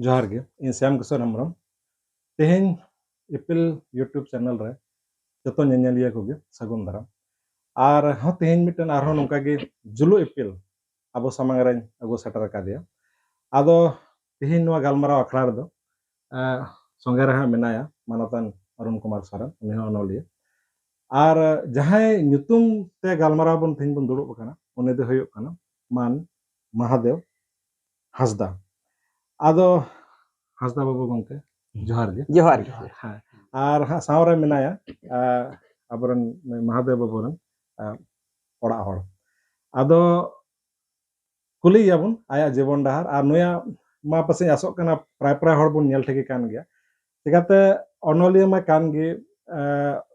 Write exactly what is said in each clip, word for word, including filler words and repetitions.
ᱡᱚᱦᱟᱨ ᱜᱮ, ᱤᱧ ᱥᱭᱟᱢ ᱠᱤᱥᱳᱨ ᱦᱮᱢᱵᱨᱚᱢ᱾ ᱛᱮᱦᱮᱧ ᱤᱯᱤᱞ YouTube ᱪᱮᱱᱮᱞ ᱨᱮ ᱡᱚᱛᱚ ᱧᱮᱧᱮᱞᱤᱭᱟᱹ ᱠᱚᱜᱮ ᱥᱟᱹᱜᱩᱱ ᱫᱟᱨᱟᱢ᱾ ᱟᱨ ᱦᱚᱸ ᱛᱮᱦᱮᱧ ᱢᱤᱫᱴᱮᱱ ᱟᱨᱦᱚᱸ ᱱᱚᱝᱠᱟ ᱜᱮ ᱡᱩᱞᱩ ᱤᱯᱤᱞ ᱟᱵᱚ ᱥᱟᱢᱟᱝ ᱨᱮᱧ ᱟᱹᱜᱩ ᱥᱮᱴᱮᱨ ᱟᱠᱟᱫᱮᱭᱟ᱾ ᱟᱫᱚ ᱛᱮᱦᱮᱧ ᱱᱚᱣᱟ ᱜᱟᱞᱢᱟᱨᱟᱣ ᱟᱠᱷᱲᱟ ᱨᱮᱫᱚ, ᱮ, ᱥᱚᱸᱜᱮ ᱨᱮ ᱦᱟᱸᱜ ᱢᱮᱱᱟᱭᱟ ᱢᱟᱱᱚᱛᱟᱱ ᱚᱨᱩᱱ ᱠᱩᱢᱟᱨ ᱥᱚᱨᱮᱱ, ᱩᱱᱤ ᱦᱚᱸ ᱚᱱᱚᱞᱤᱭᱟᱹ᱾ ᱟᱨ ᱡᱟᱦᱟᱸᱭ ᱧᱩᱛᱩᱢ ᱛᱮ ᱜᱟᱞᱢᱟᱨᱟᱣ ᱵᱚᱱ ᱛᱮᱦᱮᱧ ᱵᱚᱱ ᱫᱩᱲᱩᱵ ᱟᱠᱟᱱᱟ, ᱩᱱᱤ ᱫᱚ ᱦᱩᱭᱩᱜ ᱠᱟᱱᱟ ᱢᱟᱱ ᱢᱟᱦᱟᱫᱮᱣ ᱦᱟᱸᱥᱫᱟ᱾ ᱟᱫᱚ ᱦᱟᱸᱥᱫᱟ ᱵᱟᱹᱵᱩ ᱜᱚᱢᱠᱮ, ᱡᱚᱦᱟᱨ ᱜᱮ᱾ ᱡᱚᱦᱟᱨ ᱜᱮ᱾ ᱦᱮᱸ, ᱟᱨ ᱦᱟᱸᱜ ᱥᱟᱶ ᱨᱮ ᱢᱮᱱᱟᱭᱟ, ᱟ, ᱟᱵᱚᱨᱮᱱ ᱢᱟᱦᱟᱫᱮᱣ ᱵᱟᱹᱵᱩ ᱨᱮᱱ, ᱟ, ᱚᱲᱟᱜ ᱦᱚᱲ᱾ ᱟᱫᱚ ᱠᱩᱞᱤᱭᱮᱭᱟᱵᱚᱱ ᱟᱭᱟᱜ ᱡᱤᱵᱚᱱ ᱰᱟᱦᱟᱨ, ᱟᱨ ᱱᱩᱭᱟᱜ ᱢᱟ ᱯᱟᱥᱮᱧ ᱟᱥᱚᱜ ᱠᱟᱱᱟ ᱯᱨᱟᱭ ᱯᱨᱟᱭ ᱦᱚᱲ ᱵᱚᱱ ᱧᱮᱞ ᱴᱷᱤᱠᱮ ᱠᱟᱱ ᱜᱮᱭᱟ᱾ ᱪᱤᱠᱟᱛᱮ ᱚᱱᱚᱞᱤᱭᱟᱹ ᱢᱟ ᱠᱟᱱ ᱜᱮ, ᱮ,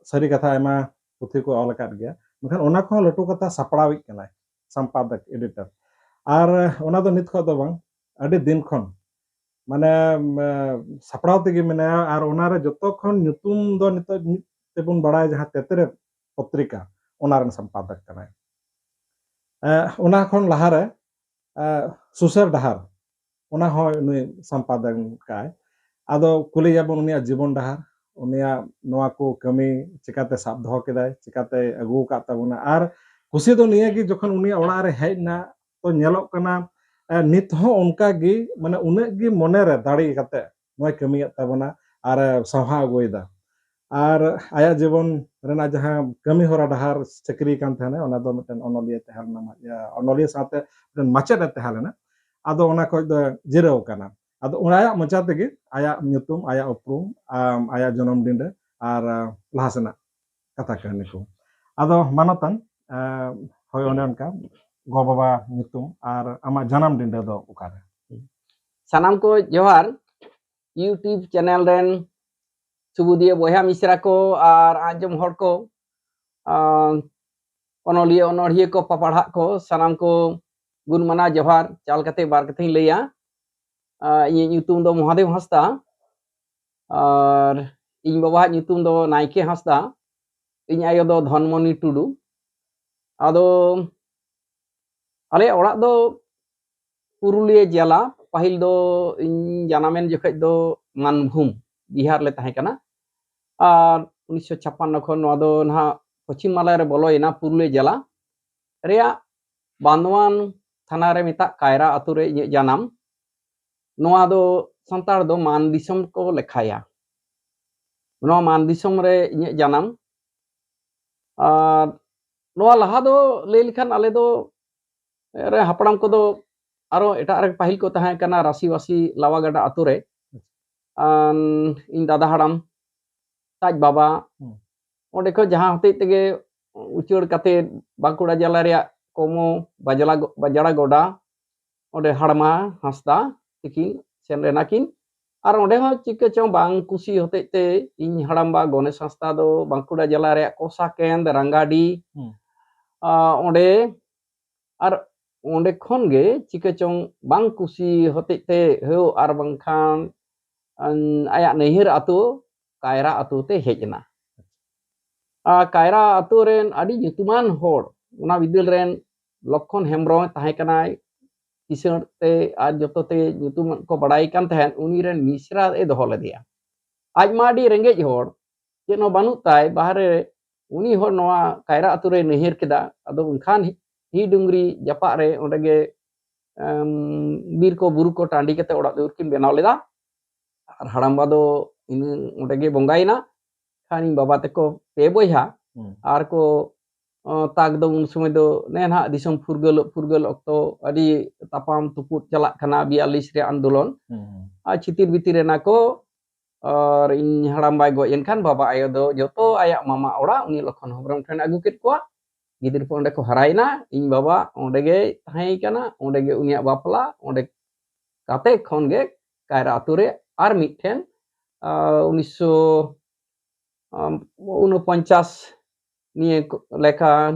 ᱥᱟᱹᱨᱤ ᱠᱟᱛᱷᱟ ᱟᱭᱢᱟ ᱯᱩᱛᱷᱤ ᱠᱚ ᱚᱞ ᱟᱠᱟᱫ ᱜᱮᱭᱟ, ᱢᱮᱱᱠᱷᱟᱱ ᱚᱱᱟ ᱠᱷᱚᱱ ᱞᱟᱹᱴᱩ ᱠᱟᱛᱷᱟ ᱥᱟᱯᱲᱟᱣᱤᱡ ᱠᱟᱱᱟᱭ, ᱥᱚᱢᱯᱟᱫᱚᱠ, editor᱾ ᱟᱨ ᱚᱱᱟ ᱫᱚ ᱱᱤᱛ ᱠᱷᱚᱱ ᱫᱚ ᱵᱟᱝ, ᱟᱹᱰᱤ ᱫᱤᱱ ᱠᱷᱚᱱ, ᱢᱟᱱᱮ, ᱮ, ᱥᱟᱯᱲᱟᱣ ᱛᱮᱜᱮ ᱢᱮᱱᱟᱭᱟ᱾ ᱟᱨ ᱚᱱᱟᱨᱮ ᱡᱚᱛᱚ ᱠᱷᱚᱱ ᱧᱩᱛᱩᱢ ᱫᱚ ᱱᱤᱛᱚᱜ ᱛᱮᱵᱚᱱ ᱵᱟᱲᱟᱭ ᱡᱟᱦᱟᱸ ᱛᱮᱛᱨᱮ ᱯᱚᱛᱨᱤᱠᱟ, ᱚᱱᱟ ᱨᱮᱱ ᱥᱚᱢᱯᱟᱫᱚᱠ ᱠᱟᱱᱟᱭ᱾ ᱮ, ᱚᱱᱟ ᱠᱷᱚᱱ ᱞᱟᱦᱟᱨᱮ, ᱮ, ᱥᱩᱥᱟᱹᱨ ᱰᱟᱦᱟᱨ, ᱚᱱᱟ ᱦᱚᱸ ᱱᱩᱭ ᱥᱚᱢᱯᱟᱫᱚᱠ ᱠᱟᱭ᱾ ᱟᱫᱚ ᱠᱩᱞᱤᱭᱟᱵᱚᱱ ᱩᱱᱤᱭᱟᱜ ᱡᱤᱵᱚᱱ ᱰᱟᱦᱟᱨ, ᱩᱱᱤᱭᱟᱜ ᱱᱚᱣᱟ ᱠᱚ ᱠᱟᱹᱢᱤ ᱪᱤᱠᱟᱛᱮ ᱥᱟᱵ ᱫᱚᱦᱚ ᱠᱮᱫᱟᱭ, ᱪᱤᱠᱟᱛᱮ ᱟᱹᱜᱩ ᱟᱠᱟᱫ ᱛᱟᱵᱚᱱᱟ᱾ ᱟᱨ ᱠᱩᱥᱤ ᱫᱚ ᱱᱤᱭᱟᱹ ᱜᱮ, ᱡᱚᱠᱷᱚᱱ ᱩᱱᱤᱭᱟᱜ ᱚᱲᱟᱜ ᱨᱮ ᱦᱮᱡ ᱮᱱᱟ, ᱛᱚ ᱧᱮᱞᱚᱜ ᱠᱟᱱᱟ, ᱮ, ᱱᱤᱛ ᱦᱚᱸ ᱚᱱᱠᱟ ᱜᱮ, ᱢᱟᱱᱮ ᱩᱱᱟᱹᱜ ᱜᱮ ᱢᱚᱱᱮ ᱨᱮ ᱫᱟᱲᱮ ᱠᱟᱛᱮ ᱱᱚᱣᱟᱭ ᱠᱟᱹᱢᱤᱭᱮᱫ ᱛᱟᱵᱚᱱᱟ ᱟᱨ ᱮ ᱥᱟᱶᱦᱟ ᱟᱹᱜᱩᱭᱮᱫᱟ᱾ ᱟᱨ ᱟᱭᱟᱜ ᱡᱤᱵᱚᱱ ᱨᱮᱱᱟᱜ ᱡᱟᱦᱟᱸ ᱠᱟᱹᱢᱤ ᱦᱚᱨᱟ ᱰᱟᱦᱟᱨ ᱪᱟᱹᱠᱨᱤ ᱠᱟᱱ ᱛᱟᱦᱮᱱᱟ, ᱚᱱᱟ ᱫᱚ ᱢᱤᱫᱴᱮᱱ ᱚᱱᱚᱞᱤᱭᱟᱹ ᱛᱟᱦᱮᱸ ᱞᱮᱱᱟ, ᱢᱟ-, ᱤᱭᱟᱹ, ᱚᱱᱚᱞᱤᱭᱟᱹ ᱥᱟᱶᱛᱮ ᱢᱤᱫᱴᱮᱱ ᱢᱟᱪᱮᱫ ᱮ ᱛᱟᱦᱮᱸ ᱞᱮᱱᱟ᱾ ᱟᱫᱚ ᱚᱱᱟ ᱠᱷᱚᱡ ᱫᱚ ᱡᱤᱨᱟᱹᱣ ᱟᱠᱟᱱᱟ᱾ ᱟᱫᱚ ᱚᱱᱟ ᱟᱭᱟᱜ ᱢᱚᱪᱟ ᱛᱮᱜᱮ ᱟᱭᱟᱜ ᱧᱩᱛᱩᱢ, ᱟᱭᱟᱜ ᱩᱯᱨᱩᱢ, ᱟᱢ, ᱟᱭᱟᱜ ᱡᱚᱱᱚᱢ ᱫᱤᱱ ᱨᱮ ᱟᱨ, ᱟ, ᱞᱟᱦᱟ ᱥᱮᱱᱟᱜ ᱠᱟᱛᱷᱟ ᱠᱟᱹᱦᱱᱤ ᱠᱚ᱾ ᱟᱫᱚ ᱢᱟᱱᱚᱛᱟᱱ, ᱟ, ᱦᱳᱭ, ᱚᱱᱮ ᱚᱱᱠᱟ, ᱜᱚ ᱵᱟᱵᱟ ᱧᱩᱛᱩᱢ ᱟᱨ ᱟᱢᱟᱜ ᱡᱟᱱᱟᱢ ᱰᱤᱸᱰᱟᱹ ᱫᱚ ᱚᱠᱟᱨᱮ? ᱥᱟᱱᱟᱢ ᱠᱚ ᱡᱚᱦᱟᱨ᱾ YouTube ᱪᱮᱱᱮᱞ ᱨᱮᱱ ᱥᱩᱵᱩᱫᱤᱭᱟᱹ ᱵᱚᱭᱦᱟ ᱢᱤᱥᱨᱟ ᱠᱚ ᱟᱨ ᱟᱸᱡᱚᱢ ᱦᱚᱲ ᱠᱚ, ᱟᱨ ᱚᱱᱚᱞᱤᱭᱟᱹ ᱚᱱᱚᱲᱦᱤᱭᱟᱹ ᱠᱚ, ᱯᱟᱯᱟᱲᱦᱟᱜ ᱠᱚ, ᱥᱟᱱᱟᱢ ᱠᱚ ᱜᱩᱱ ᱢᱟᱱᱟᱣ ᱡᱚᱦᱟᱨ᱾ ᱪᱟᱞ ᱠᱟᱛᱮ ᱵᱟᱨ ᱠᱟᱛᱷᱟᱧ ᱞᱟᱹᱭᱟ᱾ ᱟᱨ ᱤᱧᱟᱹᱜ ᱧᱩᱛᱩᱢ ᱫᱚ ᱢᱚᱦᱟᱫᱮᱣ ᱦᱟᱸᱥᱫᱟ ᱟᱨ ᱤᱧ ᱵᱟᱵᱟᱣᱟᱜ ᱧᱩᱛᱩᱢ ᱫᱚ ᱱᱟᱭᱠᱮ ᱦᱟᱸᱥᱫᱟ, ᱤᱧ ᱟᱭᱳ ᱫᱚ ᱫᱷᱚᱱᱢᱚᱱᱤ ᱴᱩᱰᱩ᱾ ᱟᱫᱚ ᱟᱞᱮᱭᱟᱜ ᱚᱲᱟᱜ ᱫᱚ ᱯᱩᱨᱩᱞᱤᱭᱟᱹ ᱡᱮᱞᱟ, ᱯᱟᱹᱦᱤᱞ ᱫᱚ ᱤᱧ ᱡᱟᱱᱟᱢᱮᱱ ᱡᱚᱠᱷᱚᱡ ᱫᱚ ᱢᱟᱱᱵᱷᱩᱢ, ᱵᱤᱦᱟᱨ ᱞᱮ ᱛᱟᱦᱮᱸ ᱠᱟᱱᱟ᱾ ᱟᱨ ᱩᱱᱤᱥᱥᱚ ᱪᱷᱟᱯᱯᱟᱱᱱᱚ ᱠᱷᱚᱱ ᱱᱚᱣᱟ ᱫᱚ ᱱᱟᱦᱟᱜ ᱯᱚᱪᱷᱤᱢ ᱢᱟᱞᱟ ᱨᱮ ᱵᱚᱞᱚᱭᱮᱱᱟ, ᱯᱩᱨᱩᱞᱤᱭᱟᱹ ᱡᱮᱞᱟ ᱨᱮᱭᱟᱜ ᱵᱟᱱᱫᱣᱟᱱ ᱛᱷᱟᱱᱟ ᱨᱮ ᱢᱮᱛᱟᱜ ᱠᱟᱭᱨᱟ ᱟᱛᱳ ᱨᱮ ᱤᱧᱟᱹᱜ ᱡᱟᱱᱟᱢ᱾ ᱱᱚᱣᱟ ᱫᱚ ᱥᱟᱱᱛᱟᱲ ᱫᱚ ᱢᱟᱱ ᱫᱤᱥᱚᱢ ᱠᱚ ᱞᱮᱠᱷᱟᱭᱟ᱾ ᱱᱚᱣᱟ ᱢᱟᱱ ᱫᱤᱥᱚᱢ ᱨᱮ ᱤᱧᱟᱹᱜ ᱡᱟᱱᱟᱢ᱾ ᱟᱨ ᱱᱚᱣᱟ ᱞᱟᱦᱟ ᱫᱚ ᱞᱟᱹᱭ ᱞᱮᱠᱷᱟᱱ ᱟᱞᱮ ᱫᱚ ᱨᱮ ᱦᱟᱯᱲᱟᱢ ᱠᱚᱫᱚ ᱟᱨᱚ ᱮᱴᱟᱜ ᱨᱮ ᱯᱟᱹᱦᱤᱞ ᱠᱚ ᱛᱟᱦᱮᱸ ᱠᱟᱱᱟ ᱨᱟᱥᱤᱵᱟᱥᱤ ᱞᱟᱣᱟ ᱜᱟᱰᱟ ᱟᱛᱳ ᱨᱮ᱾ ᱟᱱ, ᱤᱧ ᱫᱟᱫᱟ ᱦᱟᱲᱟᱢ, ᱟᱡ ᱵᱟᱵᱟ, ᱦᱩᱸ᱾ ᱚᱸᱰᱮ ᱠᱷᱚᱱ ᱡᱟᱦᱟᱸ ᱦᱚᱛᱮᱡ ᱛᱮᱜᱮ ᱩᱪᱟᱹᱲ ᱠᱟᱛᱮ ᱵᱟᱸᱠᱩᱲᱟ ᱡᱮᱞᱟ ᱨᱮᱭᱟᱜ ᱠᱚᱢᱚ ᱵᱟᱡᱽᱞᱟ ᱜᱚ-, ᱵᱟᱡᱽᱲᱟ ᱜᱚᱰᱟ, ᱚᱸᱰᱮ ᱦᱟᱲᱢᱟ ᱦᱟᱸᱥᱫᱟ ᱛᱤᱠᱤᱱ ᱥᱮᱱ ᱞᱮᱱᱟ ᱠᱤᱱ᱾ ᱟᱨ ᱚᱸᱰᱮ ᱦᱚᱸ ᱪᱤᱠᱟᱹ ᱪᱚᱝ ᱵᱟᱝ ᱠᱩᱥᱤ ᱦᱚᱛᱮᱡ ᱛᱮ ᱤᱧ ᱦᱟᱲᱟᱢᱵᱟ ᱜᱚᱱᱮᱥ ᱦᱟᱸᱥᱫᱟ ᱫᱚ ᱵᱟᱸᱠᱩᱲᱟ ᱡᱮᱞᱟ ᱨᱮᱭᱟᱜ ᱠᱚᱥᱟ ᱠᱮᱱᱫ ᱨᱟᱝᱜᱟᱰᱤ, ᱦᱩᱸ᱾ ᱟ, ᱚᱸᱰᱮ, ᱟᱨ ᱚᱸᱰᱮ ᱠᱷᱚᱱ ᱜᱮ ᱪᱤᱠᱟᱹ ᱪᱚᱝ ᱵᱟᱝ ᱠᱩᱥᱤ ᱦᱚᱛᱮᱡ ᱛᱮ ᱦᱳ ᱟᱨ ᱵᱟᱝᱠᱷᱟᱱ, ᱟᱱ, ᱟᱭᱟᱜ ᱱᱟᱹᱭᱦᱟᱹᱨ ᱟᱛᱳ ᱠᱟᱭᱨᱟ ᱟᱛᱳ ᱛᱮ ᱦᱮᱡ ᱮᱱᱟ᱾ ᱟ, ᱠᱟᱭᱨᱟ ᱟᱛᱳ ᱨᱮᱱ ᱟᱹᱰᱤ ᱧᱩᱛᱩᱢᱟᱱ ᱦᱚᱲ, ᱚᱱᱟ ᱵᱤᱫᱟᱹᱞ ᱨᱮᱱ ᱞᱚᱠᱠᱷᱚᱱ ᱦᱮᱢᱵᱨᱚᱢ ᱮ ᱛᱟᱦᱮᱸ ᱠᱟᱱᱟᱭ, ᱠᱤᱥᱟᱹᱬ ᱛᱮ ᱟᱨ ᱡᱚᱛᱚ ᱛᱮ ᱧᱩᱛᱩᱢ ᱠᱚ ᱵᱟᱲᱟᱭ ᱠᱟᱱ ᱛᱟᱦᱮᱸᱫ, ᱩᱱᱤ ᱨᱮᱱ ᱢᱤᱥᱨᱟ ᱮ ᱫᱚᱦᱚ ᱞᱮᱫᱮᱭᱟ᱾ ᱟᱡ ᱢᱟ ᱟᱹᱰᱤ ᱨᱮᱸᱜᱮᱡ ᱦᱚᱲ, ᱪᱮᱫ ᱦᱚᱸ ᱵᱟᱹᱱᱩᱜ ᱛᱟᱭ, ᱵᱟᱦᱨᱮ ᱨᱮ ᱩᱱᱤ ᱦᱚᱲ ᱱᱚᱣᱟ ᱠᱟᱭᱨᱟ ᱟᱛᱳ ᱨᱮ ᱱᱟᱹᱭᱦᱟᱹᱨ ᱠᱮᱫᱟ᱾ ᱟᱫᱚ ᱩᱱᱠᱷᱟᱱ ᱦᱤ ᱰᱩᱝᱨᱤ ᱡᱟᱯᱟᱜ ᱨᱮ ᱚᱸᱰᱮ ᱜᱮ, ᱮᱢ, ᱵᱤᱨ ᱠᱚ ᱵᱩᱨᱩ ᱠᱚ ᱴᱟᱺᱰᱤ ᱠᱟᱛᱮ ᱚᱲᱟᱜ ᱫᱩᱣᱟᱹᱨ ᱠᱤᱱ ᱵᱮᱱᱟᱣ ᱞᱮᱫᱟ᱾ ᱟᱨ ᱦᱟᱲᱟᱢᱵᱟ ᱫᱚ ᱤᱱᱟᱹ ᱚᱸᱰᱮ ᱜᱮ ᱵᱚᱸᱜᱟᱭᱮᱱᱟ᱾ ᱠᱷᱟᱱ ᱤᱧ ᱵᱟᱵᱟ ᱛᱟᱠᱚ ᱯᱮ ᱵᱚᱭᱦᱟ, ᱦᱩᱸ᱾ ᱟᱨ ᱠᱚ, ᱚ, ᱛᱟᱠ ᱫᱚ ᱩᱱ ᱥᱚᱢᱚᱭ ᱫᱚ ᱱᱮ ᱱᱟᱦᱟᱜ ᱫᱤᱥᱚᱢ ᱯᱷᱩᱨᱜᱟᱹᱞ, ᱯᱷᱩᱨᱜᱟᱹᱞ ᱚᱠᱛᱚ ᱟᱹᱰᱤ ᱛᱟᱯᱟᱢ ᱛᱩᱯᱩᱫ ᱪᱟᱞᱟᱜ ᱠᱟᱱᱟ, ᱵᱤᱭᱟᱞᱞᱤᱥ ᱨᱮᱭᱟᱜ ᱟᱱᱫᱳᱞᱚᱱ᱾ ᱦᱩᱸ, ᱦᱩᱸ᱾ ᱟᱨ ᱪᱷᱤᱛᱤᱨ ᱵᱤᱛᱤᱨ ᱮᱱᱟ ᱠᱚ᱾ ᱟᱨ ᱤᱧ ᱦᱟᱲᱟᱢ ᱵᱟᱭ ᱜᱚᱡ ᱮᱱ ᱠᱷᱟᱱ ᱵᱟᱵᱟ ᱟᱭᱳ ᱫᱚ ᱡᱚᱛᱚ ᱟᱭᱟᱜ ᱢᱟᱢᱟ ᱚᱲᱟᱜ ᱩᱱᱤ ᱞᱚᱠᱷᱚᱱ ᱦᱮᱢᱵᱨᱚᱢ ᱴᱷᱮᱱ ᱟᱹᱜᱩ ᱠᱮᱫ ᱠᱚᱣᱟ᱾ ᱜᱤᱫᱽᱨᱟᱹ ᱠᱚ ᱚᱸᱰᱮ ᱠᱚ ᱦᱟᱨᱟᱭᱮᱱᱟ᱾ ᱤᱧ ᱵᱟᱵᱟ ᱚᱸᱰᱮ ᱜᱮᱭ ᱛᱟᱦᱮᱸ ᱠᱟᱱᱟ, ᱚᱸᱰᱮ ᱜᱮ ᱩᱱᱤᱭᱟᱜ ᱵᱟᱯᱞᱟ, ᱚᱸᱰᱮ ᱠᱟᱛᱮ ᱠᱷᱚᱱ ᱜᱮ ᱠᱟᱭᱨᱟ ᱟᱛᱳ ᱨᱮ ᱟᱨ ᱢᱤᱫᱴᱷᱮᱱ, ᱟᱨ ᱩᱱᱤᱥᱥᱚ ᱩᱱᱯᱚᱧᱪᱟᱥ ᱱᱤᱭᱟᱹ ᱠᱚ-, ᱞᱮᱠᱟᱱ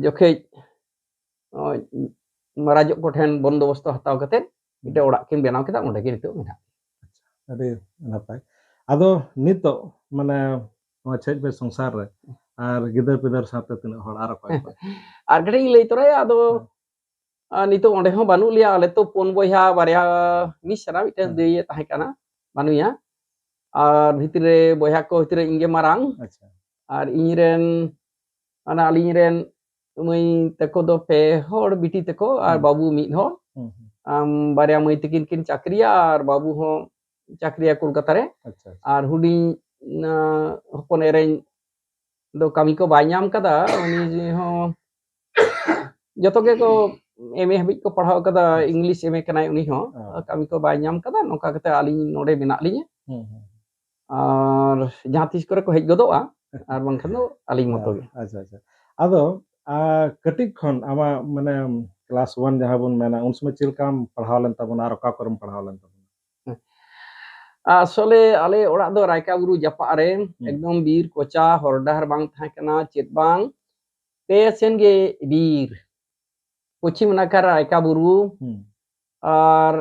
ᱡᱚᱠᱷᱮᱡ, ᱚ, ᱨᱟᱡᱚᱜ ᱠᱚᱴᱷᱮᱱ ᱵᱚᱱᱫᱳᱵᱚᱥᱛᱚ ᱦᱟᱛᱟᱣ ᱠᱟᱛᱮ ᱢᱤᱫᱴᱮᱱ ᱚᱲᱟᱜ ᱠᱤᱱ ᱵᱮᱱᱟᱣ ᱠᱮᱫᱟ, ᱚᱸᱰᱮ ᱜᱮ ᱱᱤᱛᱚᱜ ᱢᱮᱱᱟᱜ ᱞᱤᱧᱟ᱾ ᱟᱹᱰᱤ ᱱᱟᱯᱟᱭ᱾ ᱟᱫᱚ ᱱᱤᱛᱚᱜ ᱢᱟᱱᱮ ᱱᱚᱣᱟ ᱪᱷᱮᱡ ᱵᱮᱡ ᱥᱚᱝᱥᱟᱨ ᱨᱮ ᱟᱨ ᱜᱤᱫᱟᱹᱨ ᱯᱤᱫᱟᱹᱨ ᱥᱟᱶᱛᱮ ᱛᱤᱱᱟᱹᱜ ᱦᱚᱲ ᱟᱨ ᱚᱠᱚᱭ ᱚᱠᱚᱭ? ᱟᱨ ᱠᱟᱹᱴᱤᱡ ᱤᱧ ᱞᱟᱹᱭ ᱛᱚᱨᱟᱭᱟ, ᱟᱫᱚ ᱦᱮᱸ᱾ ᱟᱨ ᱱᱤᱛᱚᱜ ᱚᱸᱰᱮ ᱦᱚᱸ ᱵᱟᱹᱱᱩᱜ ᱞᱮᱭᱟ᱾ ᱟᱞᱮ ᱛᱚ ᱯᱩᱱ ᱵᱚᱭᱦᱟ, ᱵᱟᱨᱭᱟ ᱢᱤᱥᱨᱟ, ᱢᱤᱫᱴᱮᱱ ᱦᱮᱸ᱾ ᱫᱟᱹᱭᱮ ᱛᱟᱦᱮᱸ ᱠᱟᱱᱟ, ᱵᱟᱹᱱᱩᱭᱟ᱾ ᱟᱨ ᱵᱷᱤᱛᱨᱤ ᱨᱮ ᱵᱚᱭᱦᱟ ᱠᱚ ᱵᱷᱤᱛᱨᱤ ᱨᱮ ᱤᱧ ᱜᱮ ᱢᱟᱨᱟᱝ᱾ ᱟᱪᱪᱷᱟ᱾ ᱟᱨ ᱤᱧ ᱨᱮᱱ, ᱚᱱᱟ ᱟᱹᱞᱤᱧ ᱨᱮᱱ ᱢᱟᱹᱭ ᱛᱟᱠᱚ ᱫᱚ ᱯᱮ ᱦᱚᱲ, ᱵᱤᱴᱤ ᱛᱟᱠᱚ ᱟᱨ ᱦᱩᱸ᱾ ᱵᱟᱹᱵᱩ ᱢᱤᱫ ᱦᱚᱲ᱾ ᱦᱩᱸ, ᱦᱩᱸ᱾ ᱟᱢ, ᱵᱟᱨᱭᱟ ᱢᱟᱹᱭ ᱛᱟᱹᱠᱤᱱ ᱠᱤᱱ ᱪᱟᱹᱠᱨᱤᱭᱟ ᱟᱨ ᱵᱟᱹᱵᱩ ᱦᱚᱸ ᱪᱟᱹᱠᱨᱤᱭᱟ ᱠᱳᱞᱠᱟᱛᱟ ᱨᱮ᱾ ᱟᱪᱪᱷᱟ, ᱟᱪᱪᱷᱟ᱾ ᱟᱨ ᱦᱩᱰᱤᱧ, ᱟᱸ, ᱦᱚᱯᱚᱱ ᱮᱨᱟᱧ ᱫᱚ ᱠᱟᱹᱢᱤ ᱠᱚ ᱵᱟᱭ ᱧᱟᱢ ᱠᱟᱫᱟ, ᱩᱱᱤ ᱦᱚᱸ ᱡᱚᱛᱚ ᱜᱮᱠᱚ ᱮᱢ ᱮ ᱦᱟᱹᱵᱤᱡ ᱠᱚ ᱯᱟᱲᱦᱟᱣ ᱠᱟᱫᱟ, ᱟᱪᱪᱷᱟ᱾ ᱤᱝᱞᱤᱥ ᱮᱢ ᱮ ᱠᱟᱱᱟᱭ ᱩᱱᱤ ᱦᱚᱸ, ᱚ᱾ ᱠᱟᱹᱢᱤ ᱠᱚ ᱵᱟᱭ ᱧᱟᱢ ᱠᱟᱫᱟ, ᱱᱚᱝᱠᱟ ᱠᱟᱛᱮ ᱟᱹᱞᱤᱧ ᱱᱚᱰᱮ ᱢᱮᱱᱟᱜ ᱞᱤᱧᱟ᱾ ᱦᱩᱸ, ᱦᱩᱸ᱾ ᱟᱨ ᱡᱟᱦᱟᱸ ᱛᱤᱥ ᱠᱚᱨᱮ ᱠᱚ ᱦᱮᱡ ᱜᱚᱫᱚᱜᱼᱟ, ᱟᱨ ᱵᱟᱝᱠᱷᱟᱱ ᱫᱚ ᱟᱹᱞᱤᱧ ᱢᱚᱛᱚ ᱜᱮ᱾ ᱟᱪᱪᱷᱟ, ᱟᱪᱪᱷᱟ᱾ ᱟᱫᱚ, ᱟ, ᱠᱟᱹᱴᱤᱡ ᱠᱷᱚᱱ ᱟᱢᱟᱜ, ᱢᱟᱱᱮ, class one ᱡᱟᱦᱟᱸ ᱵᱚᱱ ᱢᱮᱱᱟ, ᱩᱱ ᱥᱚᱢᱚᱭ ᱪᱮᱫ ᱞᱮᱠᱟᱢ ᱯᱟᱲᱦᱟᱣ ᱞᱮᱱ ᱛᱟᱵᱚᱱᱟ ᱟᱨ ᱚᱠᱟ ᱠᱚᱨᱮᱢ ᱯᱟᱲᱦᱟᱣ ᱞᱮᱱ ᱛᱟᱵᱚᱱᱟ? ᱟᱥᱚᱞᱮ ᱟᱞᱮ ᱚᱲᱟᱜ ᱫᱚ ᱨᱟᱭᱠᱟ ᱵᱩᱨᱩ ᱡᱟᱯᱟᱜ ᱨᱮ, ᱦᱩᱸ᱾ ᱮᱠᱫᱚᱢ ᱵᱤᱨ ᱠᱚᱪᱟ, ᱦᱚᱨ ᱰᱟᱦᱟᱨ ᱵᱟᱝ ᱛᱟᱦᱮᱸ ᱠᱟᱱᱟ, ᱪᱮᱫ ᱵᱟᱝ, ᱯᱮ ᱥᱮᱱ ᱜᱮ ᱵᱤᱨ᱾ ᱯᱚᱪᱷᱤᱢ ᱱᱟᱠᱷᱟ ᱨᱟᱭᱠᱟ ᱵᱩᱨᱩ, ᱦᱩᱸ᱾ ᱟᱨ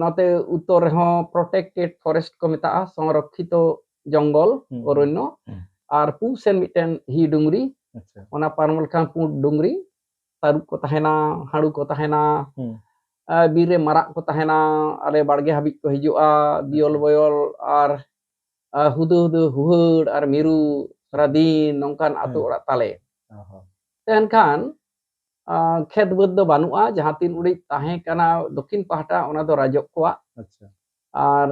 ᱱᱚᱛᱮ ᱩᱛᱛᱚᱨ ᱨᱮᱦᱚᱸ protected forest ᱠᱚ ᱢᱮᱛᱟᱜᱼᱟ, ᱥᱚᱝᱨᱚᱠᱠᱷᱤᱛᱚ ᱡᱚᱝᱜᱚᱞ, ᱦᱩᱸ, ᱦᱩᱸ᱾ ᱚᱨᱚᱱᱱᱚ, ᱦᱩᱸ᱾ ᱟᱨ ᱯᱩᱵ ᱥᱮᱱ ᱢᱤᱫᱴᱮᱱ ᱦᱤ ᱰᱩᱝᱨᱤ, ᱟᱪᱪᱷᱟ᱾ ᱚᱱᱟ ᱯᱟᱨᱚᱢ ᱞᱮᱠᱷᱟᱱ ᱯᱩᱸᱰ ᱰᱩᱝᱨᱤ, ᱛᱟᱹᱨᱩᱵ ᱠᱚ ᱛᱟᱦᱮᱱᱟ, ᱦᱟᱹᱲᱩ ᱠᱚ ᱛᱟᱦᱮᱱᱟ, ᱦᱩᱸ᱾ ᱟᱨ ᱵᱤᱨ ᱨᱮ ᱢᱟᱨᱟᱜ ᱠᱚ ᱛᱟᱦᱮᱱᱟ, ᱟᱞᱮ ᱵᱟᱲᱜᱮ ᱦᱟᱹᱵᱤᱡ ᱠᱚ ᱦᱤᱡᱩᱜᱼᱟ, ᱵᱤᱭᱚᱞ ᱟᱪᱪᱷᱟ᱾ ᱵᱚᱭᱚᱞ ᱟᱨ, ᱟᱨ ᱦᱩᱫᱟᱹ ᱦᱩᱫᱟᱹ ᱦᱩᱦᱟᱹᱲ ᱟᱨ ᱢᱤᱨᱩ ᱥᱟᱨᱟᱫᱤᱱ ᱱᱚᱝᱠᱟᱱ ᱟᱹᱛᱩ ᱦᱮᱸ᱾ ᱚᱲᱟᱜ ᱛᱟᱞᱮ᱾ ᱚ ᱦᱚᱸ᱾ ᱮᱱᱠᱷᱟᱱ, ᱟᱸ, ᱠᱷᱮᱛ ᱵᱟᱹᱫᱽ ᱫᱚ ᱵᱟᱹᱱᱩᱜᱼᱟ, ᱡᱟᱦᱟᱸ ᱛᱤᱱ ᱩᱰᱤᱡ ᱛᱟᱦᱮᱸ ᱠᱟᱱᱟ ᱫᱚᱠᱷᱤᱱ ᱯᱟᱦᱴᱟ, ᱚᱱᱟ ᱫᱚ ᱨᱟᱡᱚᱜ ᱠᱚᱣᱟᱜ᱾ ᱟᱪᱪᱷᱟ᱾ ᱟᱨ